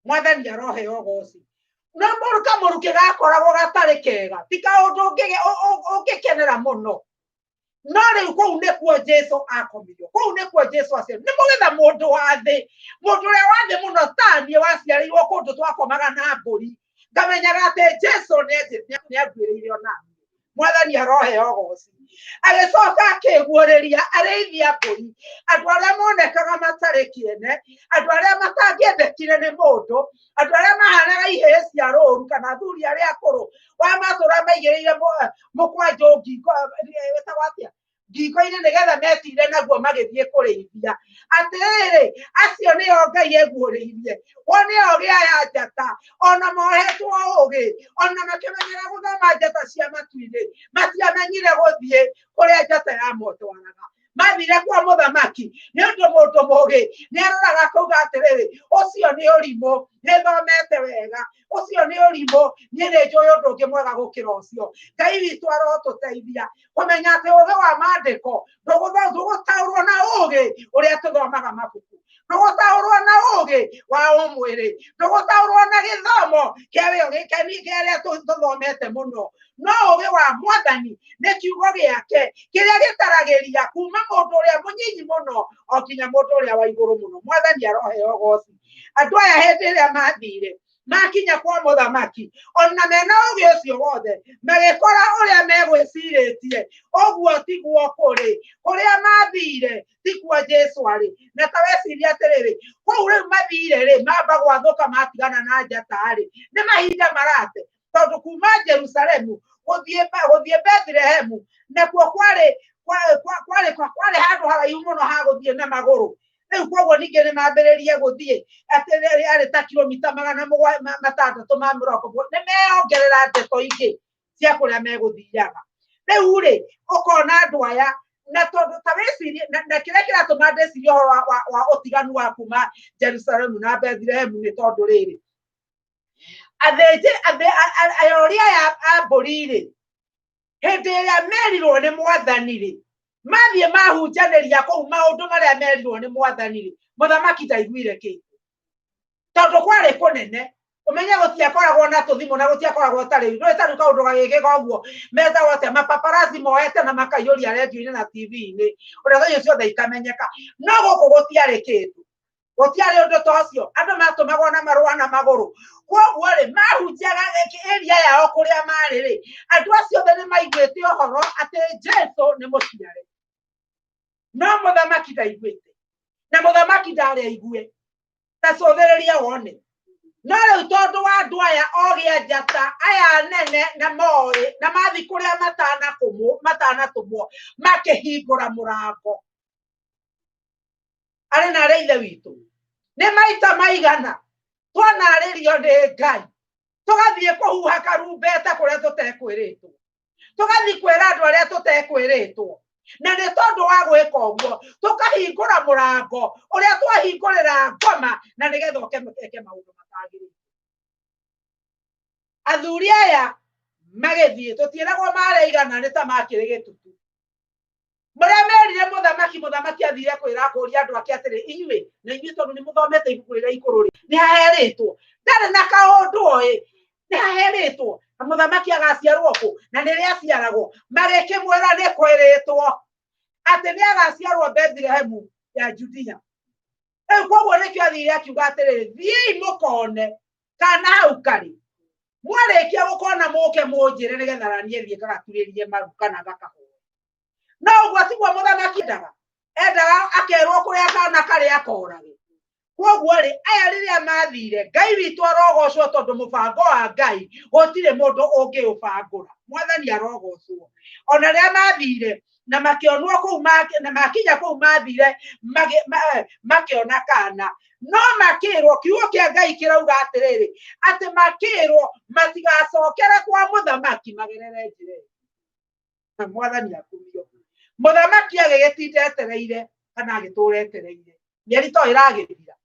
Mwathani aroheo ũgoci. No kamũrukĩ gakoragwo gatarĩ kega, ti kaũndũ ũngĩkenera mũno. No rĩu kũu nĩkuo Jesu akomirio, kũu nĩkuo Jesu aciarirwo. Nĩ mũgetha mũndũ wa thĩ, mũndũ ũrĩa wa thĩ mũno taniĩ waciarĩirwo kũndũ twakomaga na mbũri, ngamenyaga atĩ Jesu nĩanguĩrĩire onaniĩ. Mwathani aroheo ũgoci. Agĩcoka akĩguũrĩria arĩithi a mbũri, andũ arĩa monekaga matarĩ kĩene, andũ arĩa matangĩendekire nĩ mũndũ, andũ arĩa mahanaga ihĩĩ cia rũru kana athuri arĩa akũrũ wa matũra maigĩrĩire mũkwanjũ ngingo, wĩtagwo atĩa, ngingo-inĩ, nĩgetha metire naguo magĩthiĩ kũrĩithia. Atĩrĩrĩ, acio nĩo Ngai eguũrĩirie, wone ogĩ aya njata, ona mohetwo ũgĩ, ona makĩmenyera gũthoma njata cia matu-inĩ, matiamenyire gũthiĩ kũrĩa njata yamotwaraga. Mathire kwa mũthamaki, nĩ ũndũ mũndũ mũgĩ nĩ aroraga akauga atĩrĩrĩ, ũcio nĩ ũrimũ, nĩ thomete wega, ũcio nĩ ũrimũ, niĩ nĩ njũĩ ũndũ ũngĩ mwega gũkĩra ũcio. Ngai witũ arotũteithia kũmenya atĩ ũgĩ wa maandĩko ndũgũtaũrwo na ũgĩ ũrĩa tũthomaga mabuku, ndũgũtaũrwo na ũgĩ wa ũmwĩrĩ, ndũgũtaũrwo na gĩthomo kĩa kĩrĩa tũthomete mũno, no ũgĩ wa Mwathani nĩ kiugo gĩake kĩrĩa gĩtaragĩria kuma mũndũ ũrĩa mũnyinyi mũno o nginya mũndũ ũrĩa wa igũrũ mũno. Mwathani aroheo ũgoci. Andũ aya hĩndĩ ĩrĩa mathire makinya kwa mũthamaki, ona mena ũgĩ ũcio wothe, magĩkora ũrĩa megwĩcirĩtie ũguo tiguo kũrĩ. Kũrĩa mathire tikuo Jesu arĩ. Na ta weciria atĩrĩrĩ, kũu rĩu mathire rĩ, mamba gwathũka matigana na njata rĩ, nĩ mahinda marate, tondũ kuma Jerusalemu gũthiĩ Bethlehemu nakuo kwarĩ handũ haraihu mũno ha gũthiĩ na magũrũ. Rĩu koguo ningĩ nĩ mambĩrĩrie gũthiĩ atĩ arĩ ta kilomita magana matandatũ ma mĩrongo nĩ meyongerera ndeto ingĩ cia kũrĩa megũthiaga. Rĩu rĩ ũkona andũ aya na tondũ ta wĩcirie na kĩrĩa kĩratũma ndĩcirie ũhoro wa ũtiganu wa kuma Jerusalemu na Bethilehemu nĩ tondũ rĩrĩ athĩnjĩ arori aya a mbũri rĩ hĩndĩ ĩrĩa merirwo nĩ mwathani rĩ mathiĩ mahunjanĩria kũu maũndũ marĩa merirwo nĩ mwathani rĩ mũthamaki ndaiguire kĩndũ tondũ kwarĩ kũnene ũmenye gũtiakoragwo na tũthimũ na gũtiakoragwo ta rĩu ndũĩ ta rĩu kaũndũ gagĩkĩka ũguo metagwo atĩa mapaparazi moete na makaiyũria rendio-inĩ na TV-inĩ ũrĩa thaa icio ciothe ikamenyeka no gũkũ gũtiarĩ kĩndũ gũtiarĩ ũndũ ta ũcio andũ matũmagwo na marũa na magũrũ koguo rĩ mahunjaga area yao kũrĩa marĩ rĩ andũ acio othe nĩ maiguĩte ũhoro atĩ Jesũ nĩ mũciare no mũthamaki ndaiguĩte na mũthamaki ndarĩ aigue ta cũthĩrĩria wone no rĩu tondũ wa andũ aya ogĩ a njata aya anene na moĩ na mathi kũrĩa matanatũmwo makĩhingũra mũrango arĩ na arĩa ithe witũ nĩ maita maigana twanarĩrio nĩ Ngai tũgathiĩ kũhuha karumbeta kũrĩa tũtekwĩrĩtwo tũgathiĩ kwĩra andũ arĩa tũtekwĩrĩtwo na nĩ tondũ wa gwĩka ũguo tũkahingũra mũrango ũrĩa twahingũrĩra ngoma na nĩgetha ũke eke maũndũ matagĩrĩire. Athuri aya magĩthiĩ tũtiĩragwo marĩ igana nĩ ta makĩrĩ gĩtutu marĩa merire mũthamaki mũthamaki athire kwĩra kũria andũ ake atĩrĩ inyuĩ na inyuĩ tondũ nĩ mũthomete ibuku rĩrĩa ikũrũ rĩ nĩ haherĩtwo ndarĩ na kaũndũ oĩ nĩ haherĩtwo na mũthamaki agaciarwo kũ na nĩrĩ aciaragwo magĩkĩmwĩra nĩ kwĩrĩtwo atĩ nĩ agaciarwo Bethilehemu ya Judea. Rĩu koguo nĩkĩo athire akiuga atĩrĩrĩ thiĩi mũkone kana hau karĩ mwarĩkia gũkona mũke mũnjĩre nĩgetha naniĩ thiĩ ngagaturĩrie maru kana gakahoe. No ũguo tiguo mũthamaki endaga endaga akerwo kũrĩa kana karĩ akorage. Koguo rĩ aya rĩrĩa mathire Ngai witũ arogocwo tondũ mũbango wa Ngai gũtirĩ mũndũ ũngĩũbangũra mwathani arogocwo. Ona rĩrĩa mathire na makĩonwo kũu na makinya kũu mathire makĩona kana no makĩrwo kiugo kĩa Ngai kĩrauga atĩrĩrĩ atĩ makĩrwo matigacokere kwa mũthamaki magerere njĩra ĩyo. Na mwathani akumio. Mũthamaki agĩgĩtinda etereire kana agĩtũra etereire mĩeri to ĩragĩthira.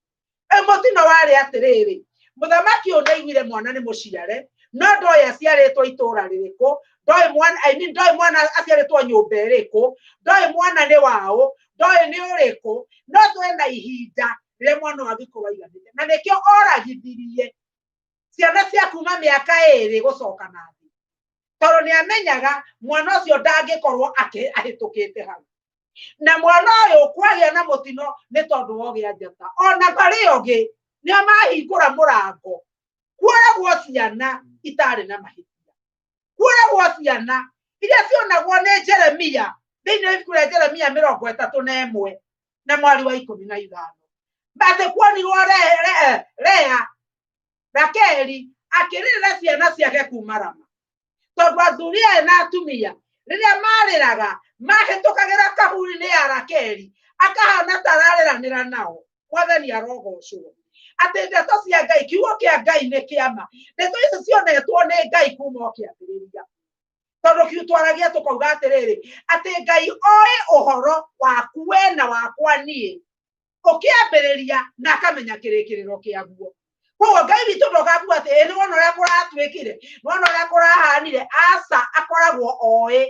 Rĩu mũtino warĩ atĩrĩrĩ mũthamaki ũyũ ndaiguire mwana nĩ mũciare no ndoĩ aciarĩtwo itũra rĩrĩkũ ndoĩ mwana I mean ndoĩ mwana aciarĩtwo nyũmba ĩrĩkũ ndoĩ mwana nĩ waũ ndoĩ nĩ ũrĩkũ no twena ihinda rĩrĩa mwana ũyũ angĩkorwo aiganĩte na nĩkĩo oragithirie ciana cia kuma mĩaka ĩrĩ gũcoka na thĩ tondũ nĩ amenyaga mwana ũcio ndangĩkorwo ahĩtũkĩte hau na mwana ũyũ kwagĩa na mũtino nĩ tondũ wa ũgĩa njata ona marĩ ogĩ nĩo mahingũra mũrango kuoragwo ciana itarĩ na mahĩtia kuoragwo ciana iria cionagwo nĩ Jeremia thĩinĩ wa ibuku rĩa Jeremia 31 na mwari wa 15 atĩ kuonirwo Lea Rakeli akĩrĩrĩra ciana ciake kuma Rama tondũ athuri aya na atumia rĩrĩa marĩraga mahĩtũkagĩra kaburi-inĩ ya Rakeli akahana ta ararĩranĩra nao. Mwathani arogocwo atĩ ndeto cia Ngai kiugo kĩa Ngai nĩ kĩama ndeto icio cionetwo nĩ Ngai kuma o kĩambĩrĩria tondũ kiu twaragia tũkauga atĩrĩrĩ atĩ Ngai oĩ ũhoro waku we na wakwa niĩ ũkĩambĩrĩria na akamenya kĩrĩkĩrĩro kĩaguo. Koguo Ngai witũ ndokaga kuga atĩ ĩ nĩ wona ũrĩa kũratuĩkire nĩ wona ũrĩa kũrahanire aca akoragwo oĩ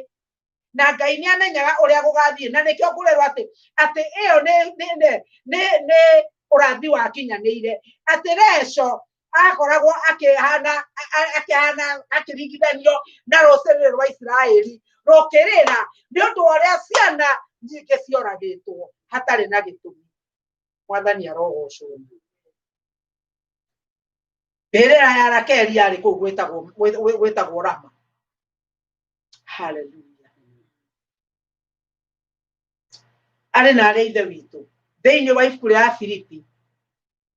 na Ngai nĩ amenyaga ũrĩa gũgathiĩ na nĩkĩo ngũrerwo atĩ atĩ ĩyo nĩ ũrathi wakinyanĩire atĩ Reco akoragwo akĩhana akĩhana akĩringithanio na rũcĩrĩ rwa Isiraeli rũkĩrĩra nĩ ũndũ wa ũrĩa ciana nyingĩ cioragĩtwo hatarĩ na gĩtũmi. Mwathani arogocwo. Mbĩrĩra ya Rakeli yarĩ kũu gwĩtagwo Rama. Hallelujah. Arĩ na arĩa ithe witũ thĩinĩ wa ibuku rĩa Afilipi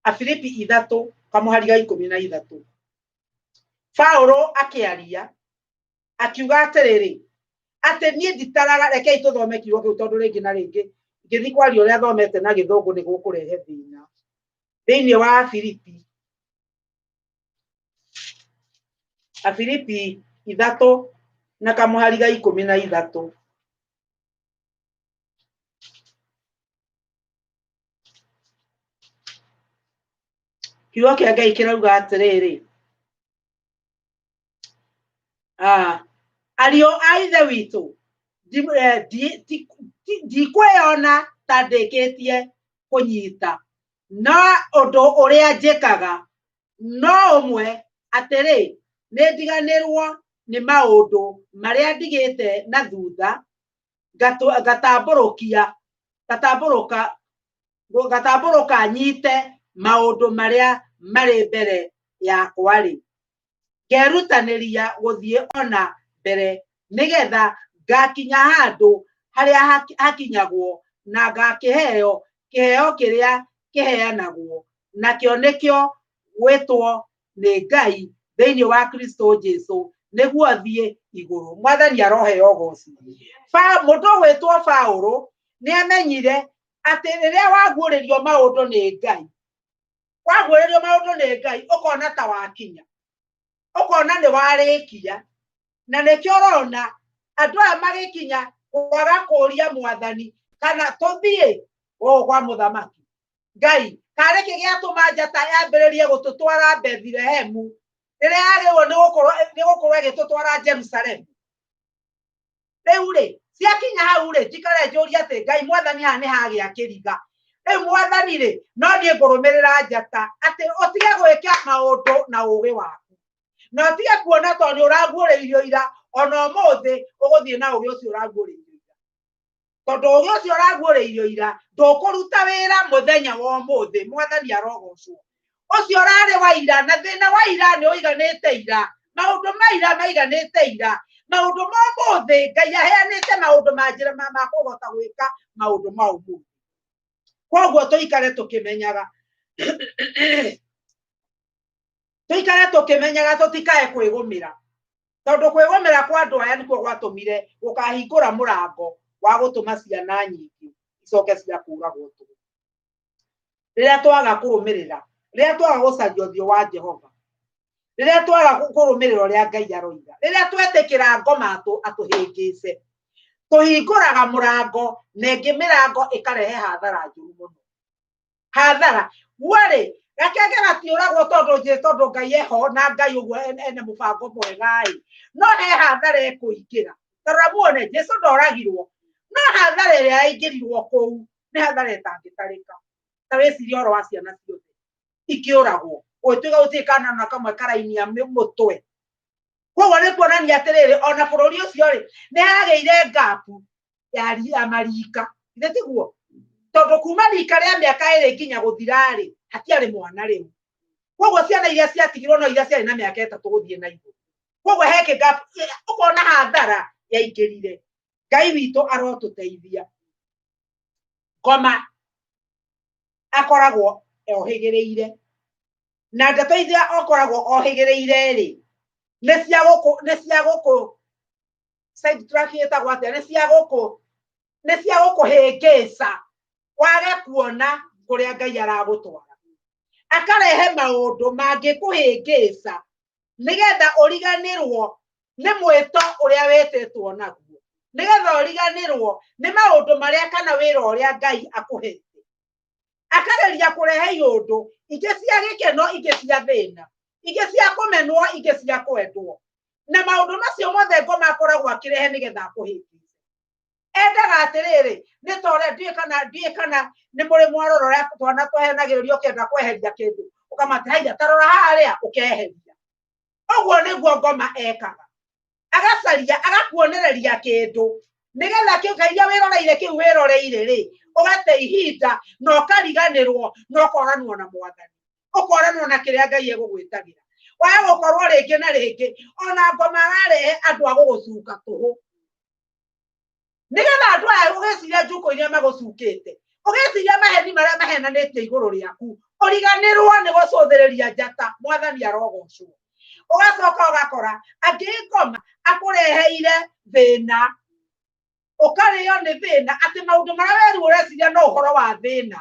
Afilipi 3 kamũhari ga 13 Paulo akĩaria akiuga atĩrĩrĩ atĩ niĩ nditaraga rekei tũthome kiugo kĩu tondũ rĩngĩ na rĩngĩ Ngĩthiĩ kwaria ũrĩa thomete na gĩthũngũ nĩ gũkũrehe thĩna. Thĩinĩ wa Afilipi, Afilipi 3 na kamũhari ga 13. Kiugo kĩa Ngai kĩrauga atĩrĩrĩ, ariũ a Ithe witũ, ndikwĩona ta ndĩkĩtie kũnyita, no ũndũ ũrĩa njĩkaga no ũmwe, atĩrĩ, nĩ ndiganĩrwo nĩ maũndũ marĩa ndigĩte na thutha, ngatambũrũka nyite maũndũ marĩa marĩ mbere yakwa-rĩ, ngerutanĩria gũthiĩ ona mbere nĩgetha ngakinya handũ harĩa hakinyagwo na ngakĩheo kĩheo kĩrĩa kĩheanagwo, nakĩo nĩkĩo gwĩtwo nĩ Ngai thĩinĩ wa Kristo Jesu nĩguo thiĩ igũrũ. Mwathani aroheo ũgoci. Mũndũ ũgwĩtwo Paũlũ nĩ amenyire atĩ rĩrĩa waguũrĩrio maũndũ nĩ Ngai, waguũrĩrio maũndũ nĩ Ngai ũkona ta wakinya, ũkona nĩ warĩkia, na nĩkĩo ũrona andũ aya magĩkinya kwaga kũũria mwathani kana tũthiĩ gũkũ kwa mũthamaki. Ngai karĩ kĩ gĩatũma njata yambĩrĩrie gũtũtwara Bethlehemu rĩrĩa yagĩrĩirwo nĩ gũkorwo ĩgĩtũtwara Jerusalemu? Rĩu rĩ, ciakinya hau rĩ, njikare njũrie atĩ Ngai mwathani haha nĩ hagĩa kĩriga. Rĩu mwathani rĩ, no niĩ ngũrũmĩrĩra njata, atĩ ũtige gwĩka maũndũ na ũũgĩ waku, na ũtige kuona tondũ nĩ ũraguũrĩirio ira, ona ũmũthĩ ũgũthiĩ na ũũgĩ ũcio ũraguũrĩirio ira, tondũ ũũgĩ ũcio ũraguũrĩirio ira ndũkũruta wĩra mũthenya wa ũmũthĩ. Mwathani arogocwo. Ũcio ũrarĩ wa ira, na thĩna wa ira nĩ ũiganĩte ira, maũndũ ma ira maiganĩte ira, maũndũ ma ũmũthĩ Ngai aheanĩte maũndũ ma njĩra ma kũhota gwĩka maũndũ ma ũmũthĩ. Koguo tũikare tũkĩmenyaga, tũikare tũkĩmenyaga tũtikae kwĩgũmĩra, tondũ kwĩgũmĩra kwa andũ aya nĩkuo gwatũmire gũkahingũra mũrango wa gũtũma ciana nyingĩ icoke cia kũragwo tũhũ. Rĩrĩa twaga kũrũmĩrĩra, rĩrĩa twaga gũcaria ũthiũ wa Jehova, rĩrĩa twaga kũrũmĩrĩra ũrĩa Ngai aroiga, rĩrĩa twetĩkĩra ngoma atũhĩngĩce, tũhingũraga mũrango na ĩngĩ mĩrango ĩkarehe hathara njũru mũno. Hathara guo-rĩ, gakenge gatiũragwo tondũ tondũ Ngai eho na Ngai ũguo ene mũbango mwega-ĩ, no he hathara ĩkũingĩra. Tarora muone Jesu ndoragirwo, no hathara ĩrĩa yaingĩrirwo kũu nĩ hathara ĩtangĩtarĩka. Ta wĩcirie ũhoro wa ciana ciothe ikĩũragwo, gũgĩtuĩka gũtirĩ kana ona kamwe karainia mũtwe. Koguo nĩ kuonania atĩrĩrĩ, ona bũrũri ũcio rĩ, nĩ hagĩire ngapu ya marika, githĩ tiguo? Tondũ kuma rika rĩa mĩaka 2 nginya gũthira rĩ, hatiarĩ mwana rĩu. Koguo ciana iria ciatigirwo no iria ciarĩ na mĩaka 3 gũthiĩ na igũrũ. Koguo he kĩgapu, ũkona hathara yaingĩrire. Ngai witũ arotũteithia. Ngoma akoragwo ohĩgĩrĩire, na ndeto iria akoragwo ohĩgĩrĩire rĩ, nĩ cia gũkũ, nĩ cia gũkũ side track ĩtagwo atĩa, nĩ cia gũkũ, nĩ cia gũkũhĩngĩca wage kuona kũrĩa Ngai aragũtwara. Akarehe maũndũ mangĩkũhĩngĩca nĩgetha ũriganĩrwo nĩ mwĩto ũrĩa wĩtĩtwo naguo, nĩgetha ũriganĩrwo nĩ maũndũ marĩa kana wĩra ũrĩa Ngai akũhete. Akageria kũrehe iũndũ ingĩ cia gĩkeno, ingĩ cia thĩna, ingĩ cia kũmenwo, ingĩ cia kwendwo, na maũndũ macio mothe ngoma akoragwo akĩrehe nĩgetha akũhĩngĩce. Endaga atĩrĩrĩ, nĩ ta ũrĩa ndiũĩ kana nĩ mũrĩ mwarora ũrĩa twana tũheanagĩrĩrio ũkĩenda kweheria kĩndũ, ũkamate haiya ta rora harĩa, ũkeheria. Ũguo nĩguo ngoma ekaga, agacaria agakuonereria kĩndũ nĩgetha kĩu kairia wĩroreire kĩu wĩroreire rĩ, ũgate ihinda na ũkariganĩrwo na ũkoranwo na mwathani, ũkoranwo na kĩrĩa Ngai egũgwĩtagĩra. Waga gũkorwo rĩngĩ na rĩngĩ ona ngoma ararehe andũ a gũgũcuka tũhũ, nĩgetha andũ aya ũgĩciria njukũ iria magũcukĩte, ũgĩciria maheni marĩa mahenanĩtie igũrũ rĩaku, ũriganĩrwo nĩ gũcũthĩrĩria njata. Mwathani arogocwo. Ũgacoka ũgakora angĩ ngoma akũreheire thĩna, Ũkarĩo nĩ thĩna atĩ maũndũ marĩa werirwo ũreciria no ũhoro wa thĩna.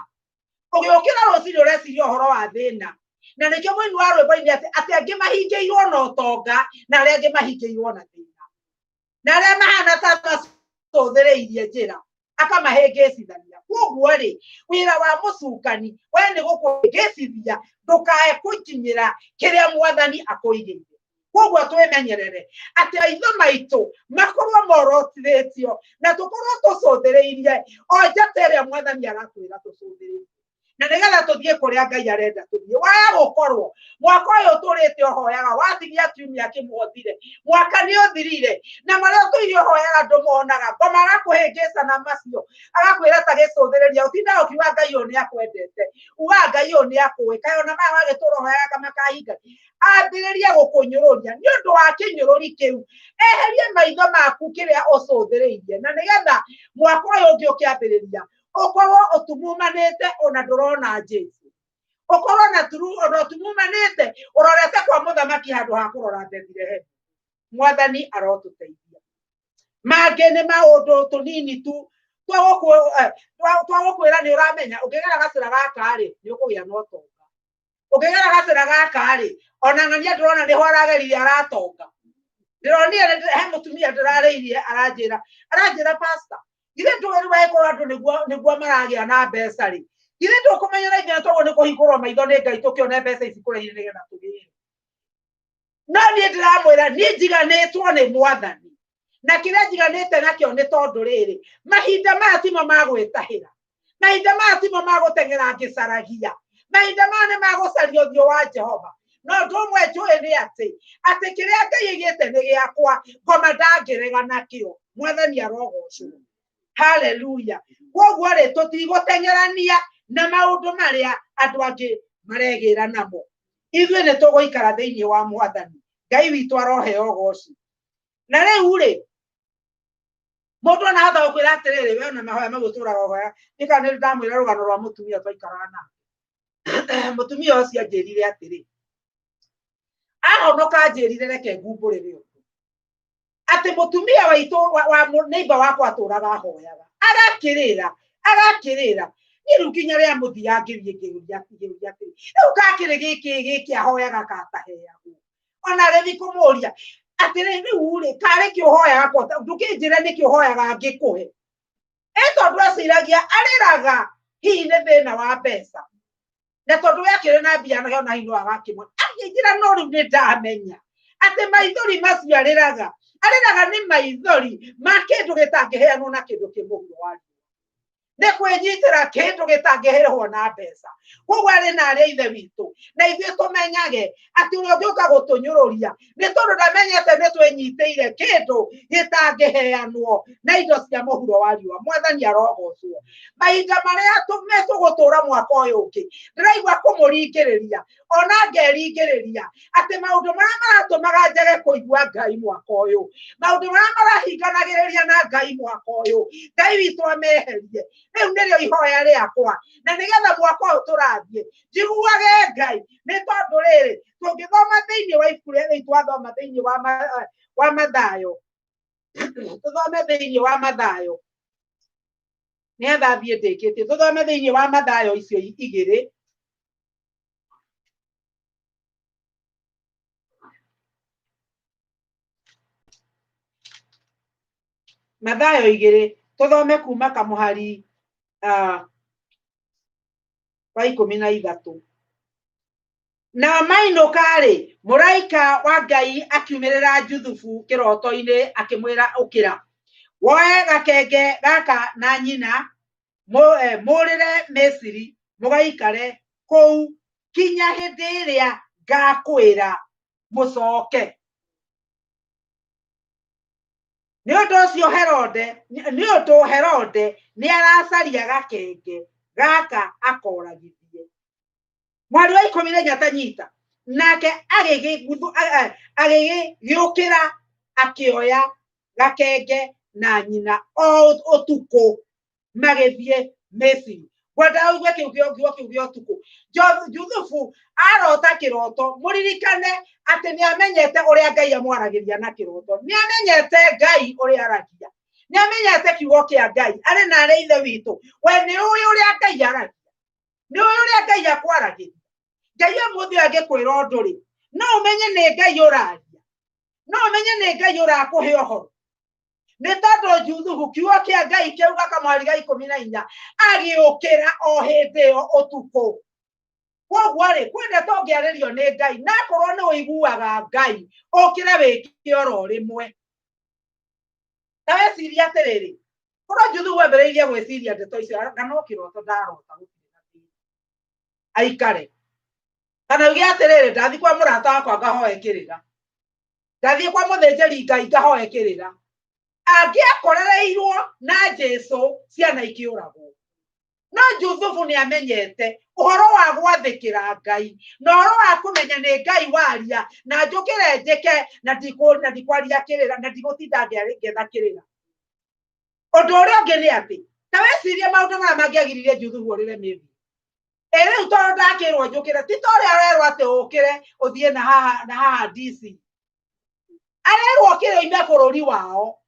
Ũgĩũkĩra rũcinĩ ũreciria ũhoro wa thĩna. Na nĩkĩo mũini wa rwĩmbo-inĩ atĩ atĩ angĩ mahingĩirwo na ũtonga na arĩa angĩ mahingĩirwo na thĩna. Na arĩa mahana ta macũthĩrĩirie njĩra akamahĩngĩcithania. Koguo rĩ, wĩra wa mũcukani we nĩ gũkũhĩngĩcithia ndũkae gũkinyĩra kĩrĩa mwathani akũigĩire. Koguo twĩmenyerere atĩ maitho maitũ makorwo morotithĩtio na tũkorwo tũcũthĩrĩirie o njata ĩrĩa mwathani aratwĩra tũcũthĩrĩrie, na nĩgetha tũthiĩ kũrĩa Ngai arenda tũthiĩ. Waya gũkorwo mwaka ũyũ ũtũrĩte ũhoyaga watigia kiumia kĩmwe ũthire, mwaka nĩ ũthirire, na marĩa ũtũire ũhoyaga ndũmonaga. Ngoma agakũhĩngĩca na macio, agakwĩra ta gĩcũthĩrĩria, ũtindaga ũkiuga Ngai ũyũ nĩ akwendete, ugaga Ngai ũyũ nĩ akũĩ, kaĩ ona maya wagĩtũra ũhoyaga kamakahinga. Ambĩrĩria gũkũnyũrũria nĩ ũndũ wa kĩnyũrũri kĩu, eherie maitho maku kĩrĩa ũcũthĩrĩirie, na nĩgetha mwaka ũyũ ũngĩ ũkĩambĩrĩria ũkorwo ũtumumanĩte ona ndũrona Jesu, ũkorwo na turu ona ũtumumanĩte ũrorete kwa mũthamaki handũ ha kũrora Bethlehem. Mwathani arotũteithia. Mangĩ nĩ maũndũ tũnini tu twagũkwĩra nĩ ũramenya ũngĩgera gacĩra gaka rĩ nĩ ũkũgĩa na ũtonga, ũngĩgera gacĩra gaka rĩ ona ng'ania ndĩrona nĩho arageririe aratonga. Ndĩronire he mũtumia ndĩrarĩirie aranjĩra, aranjĩra pastor, githĩ ndũĩ rĩu angĩkorwo andũ nĩguo maragĩa na mbeca rĩ, githĩ ndũkũmenya na ithuĩ toguo nĩ kũhingũrwo maitho nĩ Ngai tũkĩone mbeca ici kũrĩa nĩgetha tũgĩre. No niĩ ndĩramwĩra niĩ njiganĩtwo nĩ mwathani, na kĩrĩa njiganĩte nakĩo nĩ tondũ rĩrĩ, mahinda maya timo ma gwĩtahĩra, mahinda maya timo ma gũteng'era ngĩcaragia, mahinda maya nĩ ma gũcaria ũthiũ wa Jehova. No ũndũ ũmwe njũĩ nĩ atĩ atĩ kĩrĩa Ngai aigĩte nĩ gĩakwa, ngoma ndangĩrega nakĩo. Mwathani arogocwo. Haleluya. Koguo rĩ, tũtigũteng'erania na maũndũ marĩa andũ angĩ maregĩra namo. Ithuĩ nĩ tũgũikara thĩinĩ wa mwathani. Ngai witũ aroheo ũgoci. Na rĩu rĩ, mũndũ ona ahota gũkwĩra atĩrĩrĩ, we ona mahoya mau ũtũraga ũhoya. Nĩ kana nĩ ndamwĩra rũgano rwa mũtumia twaikaraga nake. Mũtumia ũcio anjĩrire atĩrĩ, ahonoka anjĩrire reke ngumbũrĩre ũndũ, atĩ mũtumia waitũ wa neighbor wakwa atũraga ahoyaga, agakĩrĩra, agakĩrĩra. Niĩ rĩu nginya rĩa mũthia ngĩthiĩ ngĩũria ngĩũria atĩrĩ, rĩu gakĩrĩ gĩkĩ gĩkĩ ahoyaga gataheagwo. Ona agĩthiĩ kũmũria atĩrĩ, rĩu rĩ, karĩ kĩ ũhoyaga ko, ndũkĩnjĩre nĩkĩ ũhoyaga ngĩkũhe. Ĩ tondũ eciragia arĩraga hihi nĩ thĩna wa mbeca, na tondũ we akĩrĩ na mbia na ona hihi no agakĩmwe. Akĩnjĩra no rĩu nĩ ndamenya atĩ maithori macio arĩraga, arĩraga nĩ maithori ma kĩndũ gĩtangĩheanwo na kĩndũ kĩ mũhuro wa riũa, nĩ kwĩnyitĩra kĩndũ gĩtangĩrĩhwo na mbeca. Koguo arĩ na arĩa ithe witũ, na ithuĩ tũmenyage atĩ ũrĩa ũngĩũka gũtũnyũrũria nĩ tondũ ndamenyete nĩ twĩnyitĩire kĩndũ gĩtangĩheanwo na indo cia mũhuro wa riũa. Mwathani arogocwo. Mahinda marĩa tũgũtũra mwaka ũyũ ũngĩ, ndĩraigua kũmũringĩrĩria ona ngeringĩrĩria atĩ maũndũ marĩa maratũmaga njage kũigua Ngai mwaka ũyũ, maũndũ marĩa marahinganagĩrĩria na Ngai mwaka ũyũ, Ngai witũ ameherie. Rĩu nĩrĩo ihoya rĩakwa, na nĩgetha mwaka ũyũ tũrathiĩ njiguage Ngai. Nĩ tondũ rĩrĩ, tũngĩthoma thĩinĩ wa ibuku rĩa rĩu twathoma thĩinĩ wa Mathayo, tũthome thĩinĩ wa Mathayo nĩgetha thiĩ ndĩkĩtie, tũthome thĩinĩ wa Mathayo icio igĩrĩ. Mathayo igĩrĩ, tũthome kuma kamũhari wa ikũmi na ithatũ. Na mainũka-rĩ, mũraika wa Ngai akiumĩrĩra Juthubu kĩroto-inĩ akĩmwĩra, ũkĩra, woe gakenge gaka na nyina, mũrĩre Misiri, mũgaikare kũu kinya hĩndĩ ĩrĩa ngakwĩra mũcoke. Nĩ ũndũ ũcio Herode, nĩ ũndũ Herode nĩ aracaria gakenge gaka akoragithie. Mweri wa ikũmi na inya tanyita, nake agĩgĩũkĩra akĩoya gakenge na nyina o ũtukũ magĩthiĩ Misiri. Ngwenda ũigue kĩu kiugo kĩu gĩa ũtukũ. Juthubu arota kĩroto, mũririkane atĩ nĩ amenyete ũrĩa Ngai amwaragĩria na kĩroto, nĩ amenyete Ngai ũrĩa aragia. Nĩ amenyete kiugo kĩa Ngai, arĩ na arĩ ithe witũ. We nĩ ũĩ ũrĩa Ngai aragia, nĩ ũĩ ũrĩa Ngai akwaragĩria. Ngai ũmũthĩ angĩkwĩra ũndũ rĩ, no ũmenye nĩ Ngai ũraria, no ũmenye nĩ Ngai ũrakũhe ũhoro. Nĩ tondũ Juthubu kiugo kĩa Ngai kĩauga kamwari ga 14 agĩũkĩra o hĩndĩ ĩyo ũtukũ. Koguo rĩ, kwĩ ndeto ũngĩarĩrio nĩ Ngai, na akorwo nĩ ũiguaga Ngai, ũkĩre wĩke oro rĩmwe. Ta weciria atĩrĩrĩ, korwo Juthubu ambĩrĩirie gwĩciria ndeto icio, na no kĩroto ndarota gũtirĩ na thĩna. Aikare. Kana uge atĩrĩrĩ, ndathiĩ kwa mũrata wakwa ngahoe kĩrĩra, ndathiĩ kwa mũthĩnjĩri Ngai ngahoe kĩrĩra. Angĩakorereirwo na Jesũ ciana ikĩũragwo. No Juthubu nĩ amenyete ũhoro wa gwathĩkĩra Ngai na ũhoro wa kũmenya nĩ Ngai waria, na njũkĩre njĩke, na ndikwaria kĩrĩra, na ndigũtinda ngĩetha kĩrĩra. Ũndũ ũrĩa ũngĩ nĩ atĩ, ta wecirie maũndũ marĩa mangĩagiririe Juthubu orĩre mĩthiĩ. Ĩ rĩu tondũ ndakĩrwo njũkĩre, ti ta ũrĩa ũrerwo atĩ ũkĩre ũthiĩ na haha na haha DC. Arerwo okĩre oime bũrũri wao,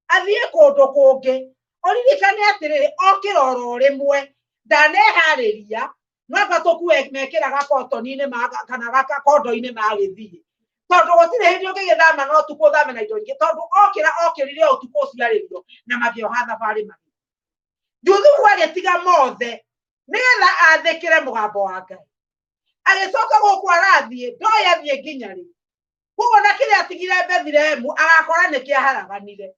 athiĩ kũndũ kũngĩ. Ũririkane atĩrĩrĩ, okĩra oro rĩmwe, ndaneharĩria, no anga tũkue mekĩraga kotoni-inĩ kana kondo-inĩ magĩthiĩ. Tondũ gũtirĩ hĩndĩ ũngĩgĩthama na ũtukũ ũthame na indo ingĩ, tondũ okĩra okĩrire o ũtukũ ũcio arĩrio na makĩoha thabarĩ magĩthiĩ. Juthubu agĩtiga mothe nĩgetha athĩkĩre mũgambo wa Ngai. Agĩcoka gũkũ arathiĩ, ndoĩ athiĩ nginya rĩ. Koguo na kĩrĩa atigire Bethilehemu agakora nĩ kĩaharaganire.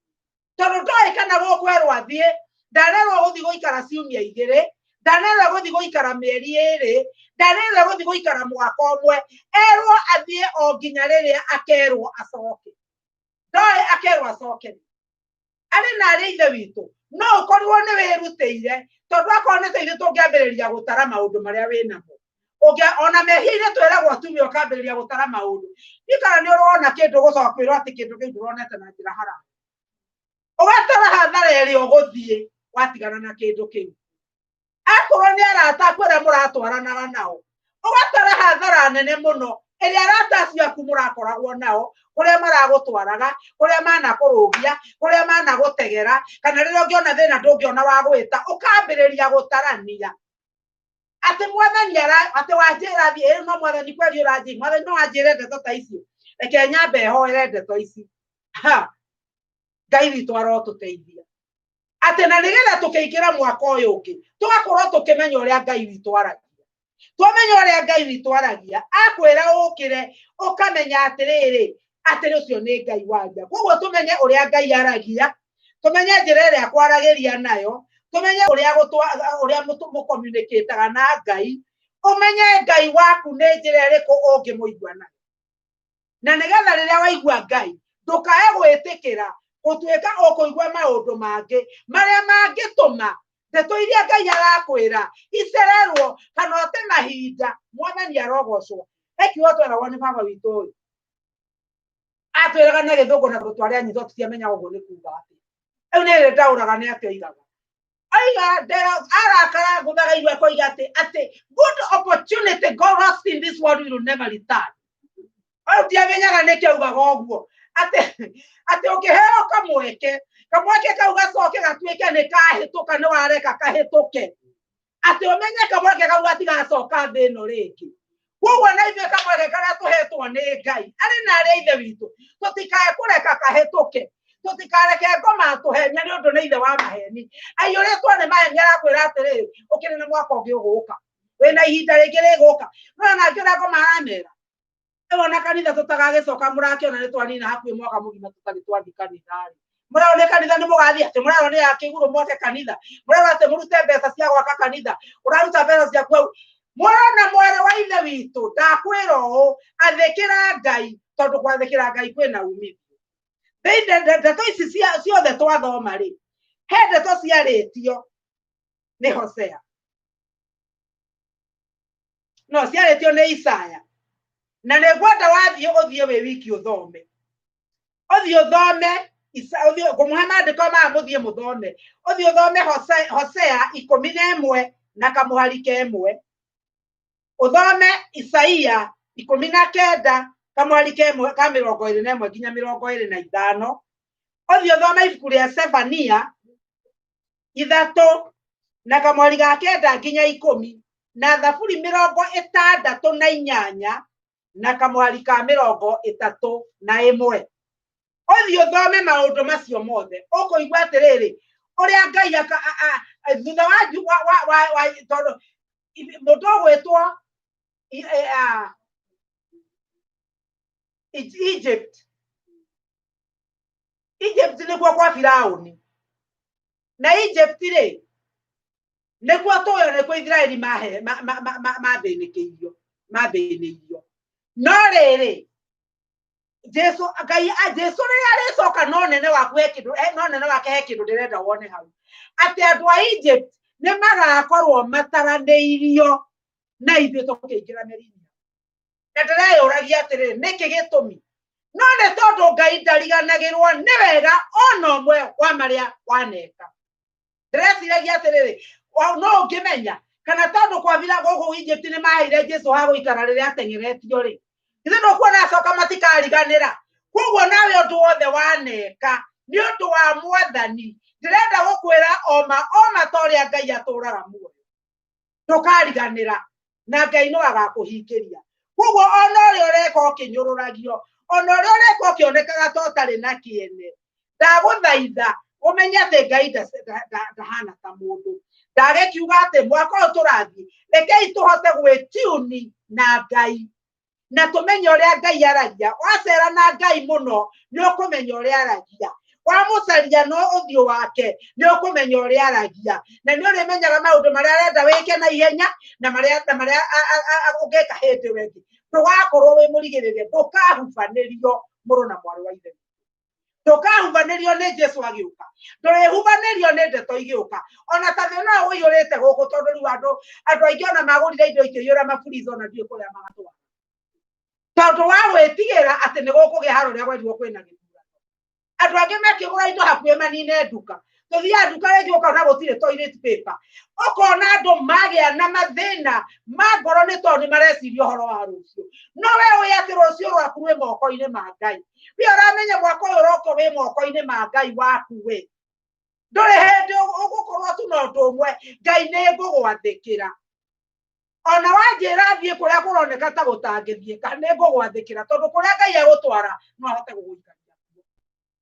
Tondũ ndoĩ kana gũkũ erwo athiĩ, ndarerwo gũthiĩ gũikara ciumia 2, ndarerwo gũthiĩ gũikara mĩeri 2, ndarerwo gũthiĩ gũikara mwaka ũmwe, erwo athiĩ o nginya rĩrĩa akerwo acoke. Ndoĩ akerwo acoke. Arĩ na arĩ ithe witũ, no ũkorirwo nĩ wĩrutĩire, tondũ akorwo nĩ ithuĩ tũngĩambĩrĩria gũtara maũndũ marĩa wĩnamo. Ona mehia-inĩ twĩragwo atumia ũkambĩrĩria gũtara maũndũ. Ikara nĩ ũrona kĩndũ gũcoka kwĩrwo atĩ kĩndũ kĩu ndũronete na njĩra haraya. Ũgatara hathara ĩrĩa ũgũthiĩ watigana na kĩndũ kĩu. Akorwo nĩ arata aku arĩa mũratwaranaga nao, ũgatara hathara nene mũno ĩrĩa arata acio aku mũrakoragwo nao, kũrĩa maragũtwaraga, kũrĩa manakũrũgia, kũrĩa managũtegera, kana rĩrĩa ũngĩona thĩna ndũngĩona wa gwĩta, ũkambĩrĩria gũtarania. Atĩ mwathani ara, atĩ wanjĩra thiĩ, ĩ, no mwathani kweri ũranjĩra, mwathani no anjĩre ndeto ta icio. Reke nyambe hoere ndeto ici. Ha, Ngai witũ arotũteithia. Atĩ na nĩgetha tũkĩingĩra mwaka ũyũ ũngĩ, tũgakorwo tũkĩmenya ũrĩa Ngai witũ aragia. Twamenya ũrĩa Ngai witũ aragia, akwĩra ũkĩre, ũkamenya atĩrĩrĩ, atĩrĩ ũcio nĩ Ngai waria. Koguo tũmenye ũrĩa Ngai aragia, tũmenye njĩra ĩrĩa akwaragĩria nayo, tũmenye ũrĩa ũrĩa mũcommunicataga na Ngai, ũmenye Ngai waku nĩ njĩra ĩrĩkũ ũngĩmũigua nayo. Na nĩgetha rĩrĩa waigua Ngai, ndũkae gwĩtĩkĩra gũtuĩka ũkũigua maũndũ mangĩ marĩa mangĩtũma ndeto iria Ngai arakwĩra icererwo kana ũte mahinda. Mwathani arogocwo. He kiugo tweragwo nĩ baba witũ ũyũ, atwĩraga na gĩthũngũ na tondũ twarĩ anyitwo tũtiamenyaga ũguo nĩ kuga atĩa. Rĩu nĩ rĩ ndaũraga nĩ atĩa oigaga. Oiga ndera arakara ngũthaga igua akoiga atĩ good opportunity go lost in this world will never return. Rĩu ndiamenyaga nĩkĩ augaga ũguo, atĩ ũngĩheo kamweke, kamweke kau gacoke gatuĩke nĩ kahĩtũka, nĩ wareka kahĩtũke, atĩ ũmenye kamweke kau gatigacoka thĩ ĩno rĩngĩ. Koguo na ithuĩ kamweke karĩa tũhetwo nĩ Ngai, arĩ na arĩa ithe witũ, tũtikae kũreka kahĩtũke, tũtikareke ngoma atũhenia nĩ ũndũ nĩ ithe wa maheni. Aiyũrĩtwo nĩ maheni, arakwĩra atĩrĩrĩ, ũkĩrĩ na mwaka ũngĩ ũgũka, wĩna ihinda rĩngĩ rĩgũka. No ona ngĩũria ngoma aramera, rĩu ona kanitha tũtagagĩcoka, mũrakĩona nĩ twanina hakuhĩ mwaka mũgima tũtarĩ twathiĩ kanitha rĩ. Mũrerwo nĩ kanitha nĩ mũgathiĩ, atĩ mũrerwo nĩ akĩgũrũ mwake kanitha, mũrerwo atĩ mũrute mbeca cia gwaka kanitha, ũraruta mbeca ciaku hau. Mũrona mwarĩ wa ithe witũ, ndakwĩra ũũ, athĩkĩra Ngai, tondũ gwathĩkĩra Ngai kwĩna umithio. Thĩinĩ ndeto ici ciothe twathoma rĩ, he ndeto ciarĩtio nĩ Hosea, no ciarĩtio nĩ Isaya, na nĩ ngwenda wathiĩ ũthiĩ wĩ wiki ũthome, ũthiĩ ũthome ũthiĩ ngũmũhe maandĩko maya mũthiĩ mũthome, ũthiĩ ũthome Hosea 11 na kamũhari ka 1, ũthome Isaia 19 kamũhari ka 1 ka 21 nginya 25, Ũthiĩ ũthome ibuku rĩa Sefania 3 na kamweri ga 9 nginya 10 na Thaburi 68 na kamweri ka 31. Ũthiĩ ũthome maũndũ macio mothe ũkũigua atĩrĩrĩ ũrĩa Ngai thutha wa tondũ mũndũ ũgwĩtwo Egypt nĩkuo kwa Firaũni na Egypt rĩ nĩkuo tũĩ nĩkuo Isiraeli mathĩnĩkĩirio mathĩnĩirio no rĩrĩ Jesu Ngai Jesu rĩrĩa arĩcoka no nene waku he kĩndũ no nene wake he kĩndũ ndĩrenda wone hau atĩ andũ a Egypt nĩ magakorwo mataranĩirio na ithuĩ tũkĩingĩra meri-inĩ. Na ndĩreyũragia atĩrĩrĩ nĩkĩ gĩtũmi no nĩ tondũ Ngai ndariganagĩrwo nĩ wega ona ũmwe wa marĩa waneka. Ndĩreciragia atĩrĩrĩ no ũngĩmenya kana tondũ kwabira gũkũ Egypt nĩ maheire Jesu ha gũikara rĩrĩa ateng'eretio rĩ ithuĩ ndũkuona acoka matikariganĩra. Koguo nawe ũndũ wothe waneka nĩ ũndũ wa Mwathani ndĩrenda gũkwĩra oma oma ta ũrĩa Ngai atũraga muoyo ndũkariganĩra na Ngai no agakũhingĩria. Koguo ona ũrĩa ũreka ũkĩnyũrũragio ona ũrĩa ũreka ũkĩonekaga ta ũtarĩ na kĩene ndagũthaitha ũmenye atĩ Ngai ndahana ta mũndũ. Ndagĩkiuga atĩ mwaka ũyũ tũrathiĩ rekei tũhote gwĩtiuni na Ngai na tũmenye ũrĩa Ngai aragia. Wacera na Ngai mũno nĩ ũkũmenya ũrĩa aragia, wamũcaria no ũthiũ wake nĩ ũkũmenya ũrĩa aragia, na nĩ ũrĩmenyaga maũndũ marĩa arenda wĩke na ihenya na marĩa ũngĩka hĩndĩ ĩyo ĩngĩ. Ndũgakorwo wĩ mũrigĩrĩrie, ndũkahubanĩrio mũrũ na mwarĩ wa ithe witũ, ndũkahubanĩrio nĩ Jesu agĩũka, ndũrĩhubanĩrio nĩ ndeto igĩũka. Ona ta thĩna ũyũ ũiyũrĩte gũkũ tondũ rĩu andũ aingĩ ona magũrire indo ikĩiyũra maburiza ona ndiũĩ kũrĩa magatwara tondũ wa gwĩtigĩra atĩ nĩ gũkũgĩa haro ũrĩa kwerirwo kwĩna gĩthurano. Andũ angĩ makĩgũra indo hakuhĩ manine nduka, tũthiaga nduka rĩngĩ ũkona gũtirĩ toilet paper, ũkona andũ magĩa na mathĩna ma ngoro nĩ tondũ nĩ mareciria ũhoro wa rũciũ. No we ũĩ atĩ rũciũ rwaku rwĩ moko-inĩ ma Ngai. We ũramenya mwaka ũyũ ũroka wĩ moko-inĩ ma Ngai waku we. Ndũrĩ hĩndĩ ũgũkorwo tu na ũndũ ũmwe, Ngai nĩ ngũgwathĩkĩra. Ona wanjĩra thiĩ kũrĩa kũroneka ta gũtangĩthiĩka nĩ ngũgwathĩkĩra tondũ kũrĩa Ngai agũtwara no ahote gũgũikaria kuo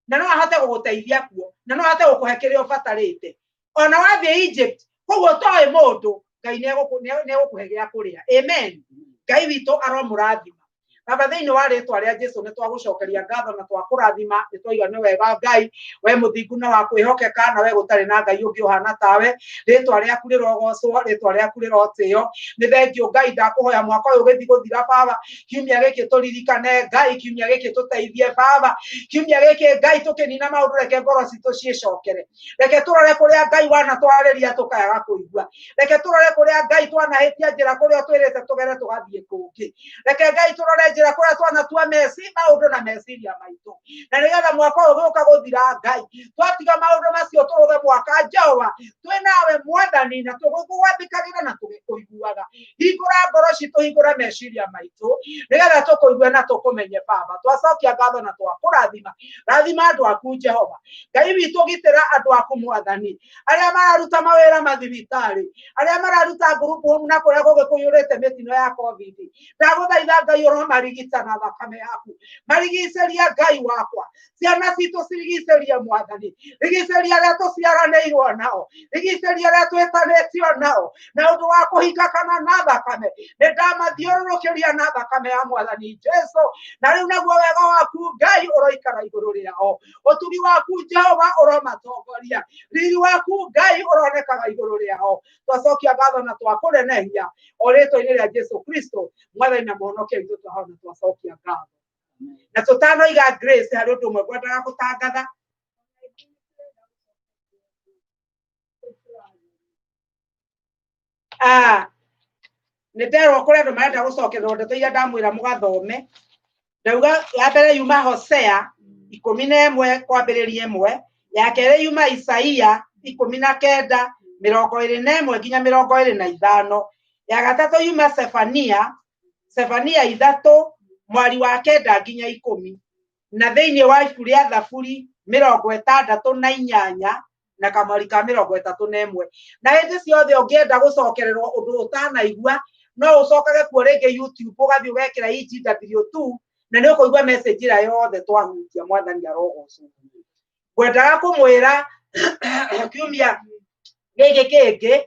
na no ahote gũgũteithia kuo na no ahote gũkũhe kĩrĩa ũbatarĩte. Ona wathiĩ Egypt koguo toĩ mũndũ Ngai nĩ egũkũhe gĩa kũrĩa. Amen. Ngai witũ aromũrathima. Baba thĩinĩ wa rĩtwa rĩa Jesu nĩ twagũcokeria ngatho na twakũrathima nĩ twaiga nĩ wega Ngai we mũthingu na wa kwĩhokeka na we gũtarĩ na Ngai ũngĩ ũhana tawe. Rĩtwa rĩaku rĩrogocwo, rĩtwa rĩaku rĩrotĩo. Nĩ thengiũ Ngai ndakũhoya mwaka ũyũ ũgĩthiĩ gũthira Baba, kiumia gĩkĩ tũririkane Ngai, kiumia gĩkĩ tũteithie Baba, kiumia gĩkĩ Ngai tũkĩnina maũndũ reke ngoro citũ ciĩcokere. Reke tũrore kũrĩa Ngai wanatwarĩria tũkayaga kũigua. Reke tũrore kũrĩa Ngai twanahĩtia njĩra kũrĩa ũtwĩrĩte tũgere tũgathiĩ kũngĩ. Reke Ngai tũrore njĩra kũrĩa twanatua meci maũndũ na meciria maitũ na nĩgetha mwaka ũyũ ũgĩũka gũthira Ngai twatiga maũndũ macio tũrũge mwaka Jehova twĩ nawe Mwathani na tũgũgwathĩkagĩra na tũgĩkũiguaga. Hingũra ngoro citũ, hingũra meciria maitũ nĩgetha tũkũigue na tũkũmenye Baba. Twacokia ngatho na twakũrathima. Rathima andũ aku Jehova Ngai witũ, gitĩra andũ aku Mwathani arĩa mararuta mawĩra mathibitarĩ, arĩa mararuta group home na kũrĩa kũngĩ kũiyũrĩte mĩtino ya COVID. Ndagũthaitha Ngai ũromarigita na thakame yaku, marigicĩria Ngai wakwa, ciana citũ cirigicĩrie Mwathani, rigicĩria arĩa tũciaranĩirwo nao, rigicĩria arĩa twĩtanĩtio nao na ũndũ wa kũhinga kana na thakame. Nĩ ndamathiũrũrũkĩria na thakame ya Mwathani Jesu, na rĩu naguo wega waku Ngai ũroikara igũrũ rĩao, ũtugi waku Jehova ũromatongoria, riri waku Ngai ũronekaga igũrũ rĩao. Twacokia ngatho na twakũnenehia o rĩtwa-inĩ rĩa Jesu Kristo Mwathani na Mũhonokia witũ twahona twacokia ngatho. Na tũtanoiga grace harĩ ũndũ ũmwe ngwendaga gũtangatha. Nĩ nderwo kũrĩ andũ marenda gũcokererwo ndeto iria ndamwĩra mũgathome. Ndauga ya mbere yuma Hosea 11 kwambĩrĩria 1, ya kerĩ yuma Isaia 19 21 nginya 25, ya gatatũ yuma Sefania 3 mwari wa 9 nginya 10, na thĩinĩ wa ibuku rĩa Thaburi 68 na kamweri ka 31. Na hĩndĩ ciothe ũngĩenda gũcokererwo ũndũ ũtanaigua no ũcokage kuo rĩngĩ YouTube ũgathiĩ ũgekĩra EGW2 na nĩ ũkũigua message ĩrĩa yothe twahunjia. Mwathani arogocwo. Ngwendaga kũmwĩra kiumia gĩkĩ kĩngĩ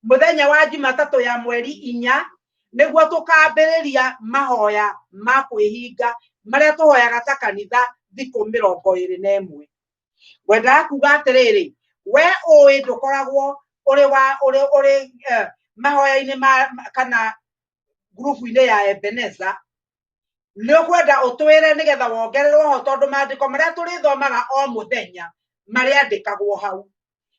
mũthenya wa Jumatatũ ya mweri 4 nĩguo tũkambĩrĩria mahoya ma kwĩhinga marĩa tũhoyaga ta kanitha thikũ 21. Ngwendaga kuga atĩrĩrĩ, we ũĩ ndũkoragwo ũrĩ wa ũrĩ ũrĩ mahoya-inĩ ma kana ngurubu-inĩ ya Ebeneza, nĩ ũkwenda ũtwĩre nĩgetha wongererwo ho, tondũ maandĩko marĩa tũrĩthomaga o mũthenya marĩandĩkagwo hau,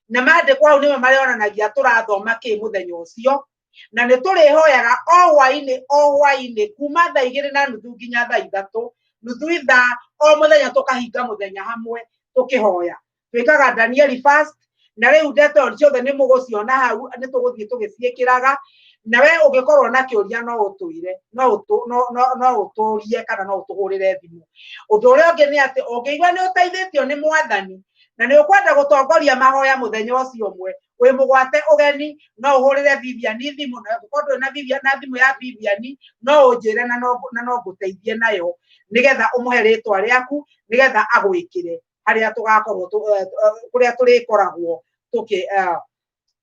na maandĩkwo hau nĩmo marĩonanagia tũrathoma kĩ mũthenya ũcio, na nĩ tũrĩhoyaga o hwainĩ o hwainĩ kuma thaa 2:30 nginya thaa 3 nuthu ithaa o mũthenya, tũkahinga mũthenya hamwe tũkĩhoya. Twĩkaga Danieli fast, na rĩu ndeto ciothe nĩ mũgũciona hau, nĩ tũgũthiĩ tũgĩciĩkĩraga. Na we ũngĩkorwo na kĩũria no ũtwĩre, no no ũtũrie kana no ũtũhũrĩre thimũ. Ũndũ ũrĩa ũngĩ nĩ atĩ ũngĩigua nĩ ũteithĩtio nĩ Mwathani na nĩ ũkwenda gũtongoria mahoya mũthenya ũcio ũmwe, wĩ mũgwate ũgeni, no ũhũrĩre Vivian thimũ, na ũngĩkorwo ndũrĩ na Vivian na thimũ ya Vivian no ũnjĩre na no ngũteithie nayo, nĩgetha ũmũhe rĩtwa rĩaku nĩgetha agwĩkĩre harĩa tũgakorwo kũrĩa tũrĩkoragwo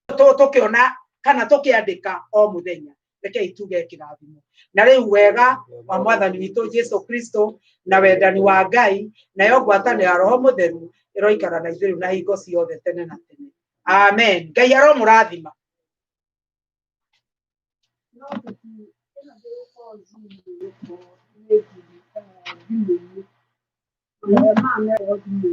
tũkĩona kana tũkĩandĩka o mũthenya. Rekei tuge kĩrathimo. Na rĩu wega wa Mwathani witũ Jesu Kristo na wendani wa Ngai nayo ngwatanĩro ya Roho Mũtheru ĩroikara na ithuĩ rĩu na hingo ciothe tene na tene. Amen. Ngai aromũrathima. No ĩno ndĩgũkorwo Zoom ĩgũkorwo nĩ thimũ-inĩ. Mahoya maya megũkorwo thimũ-inĩ.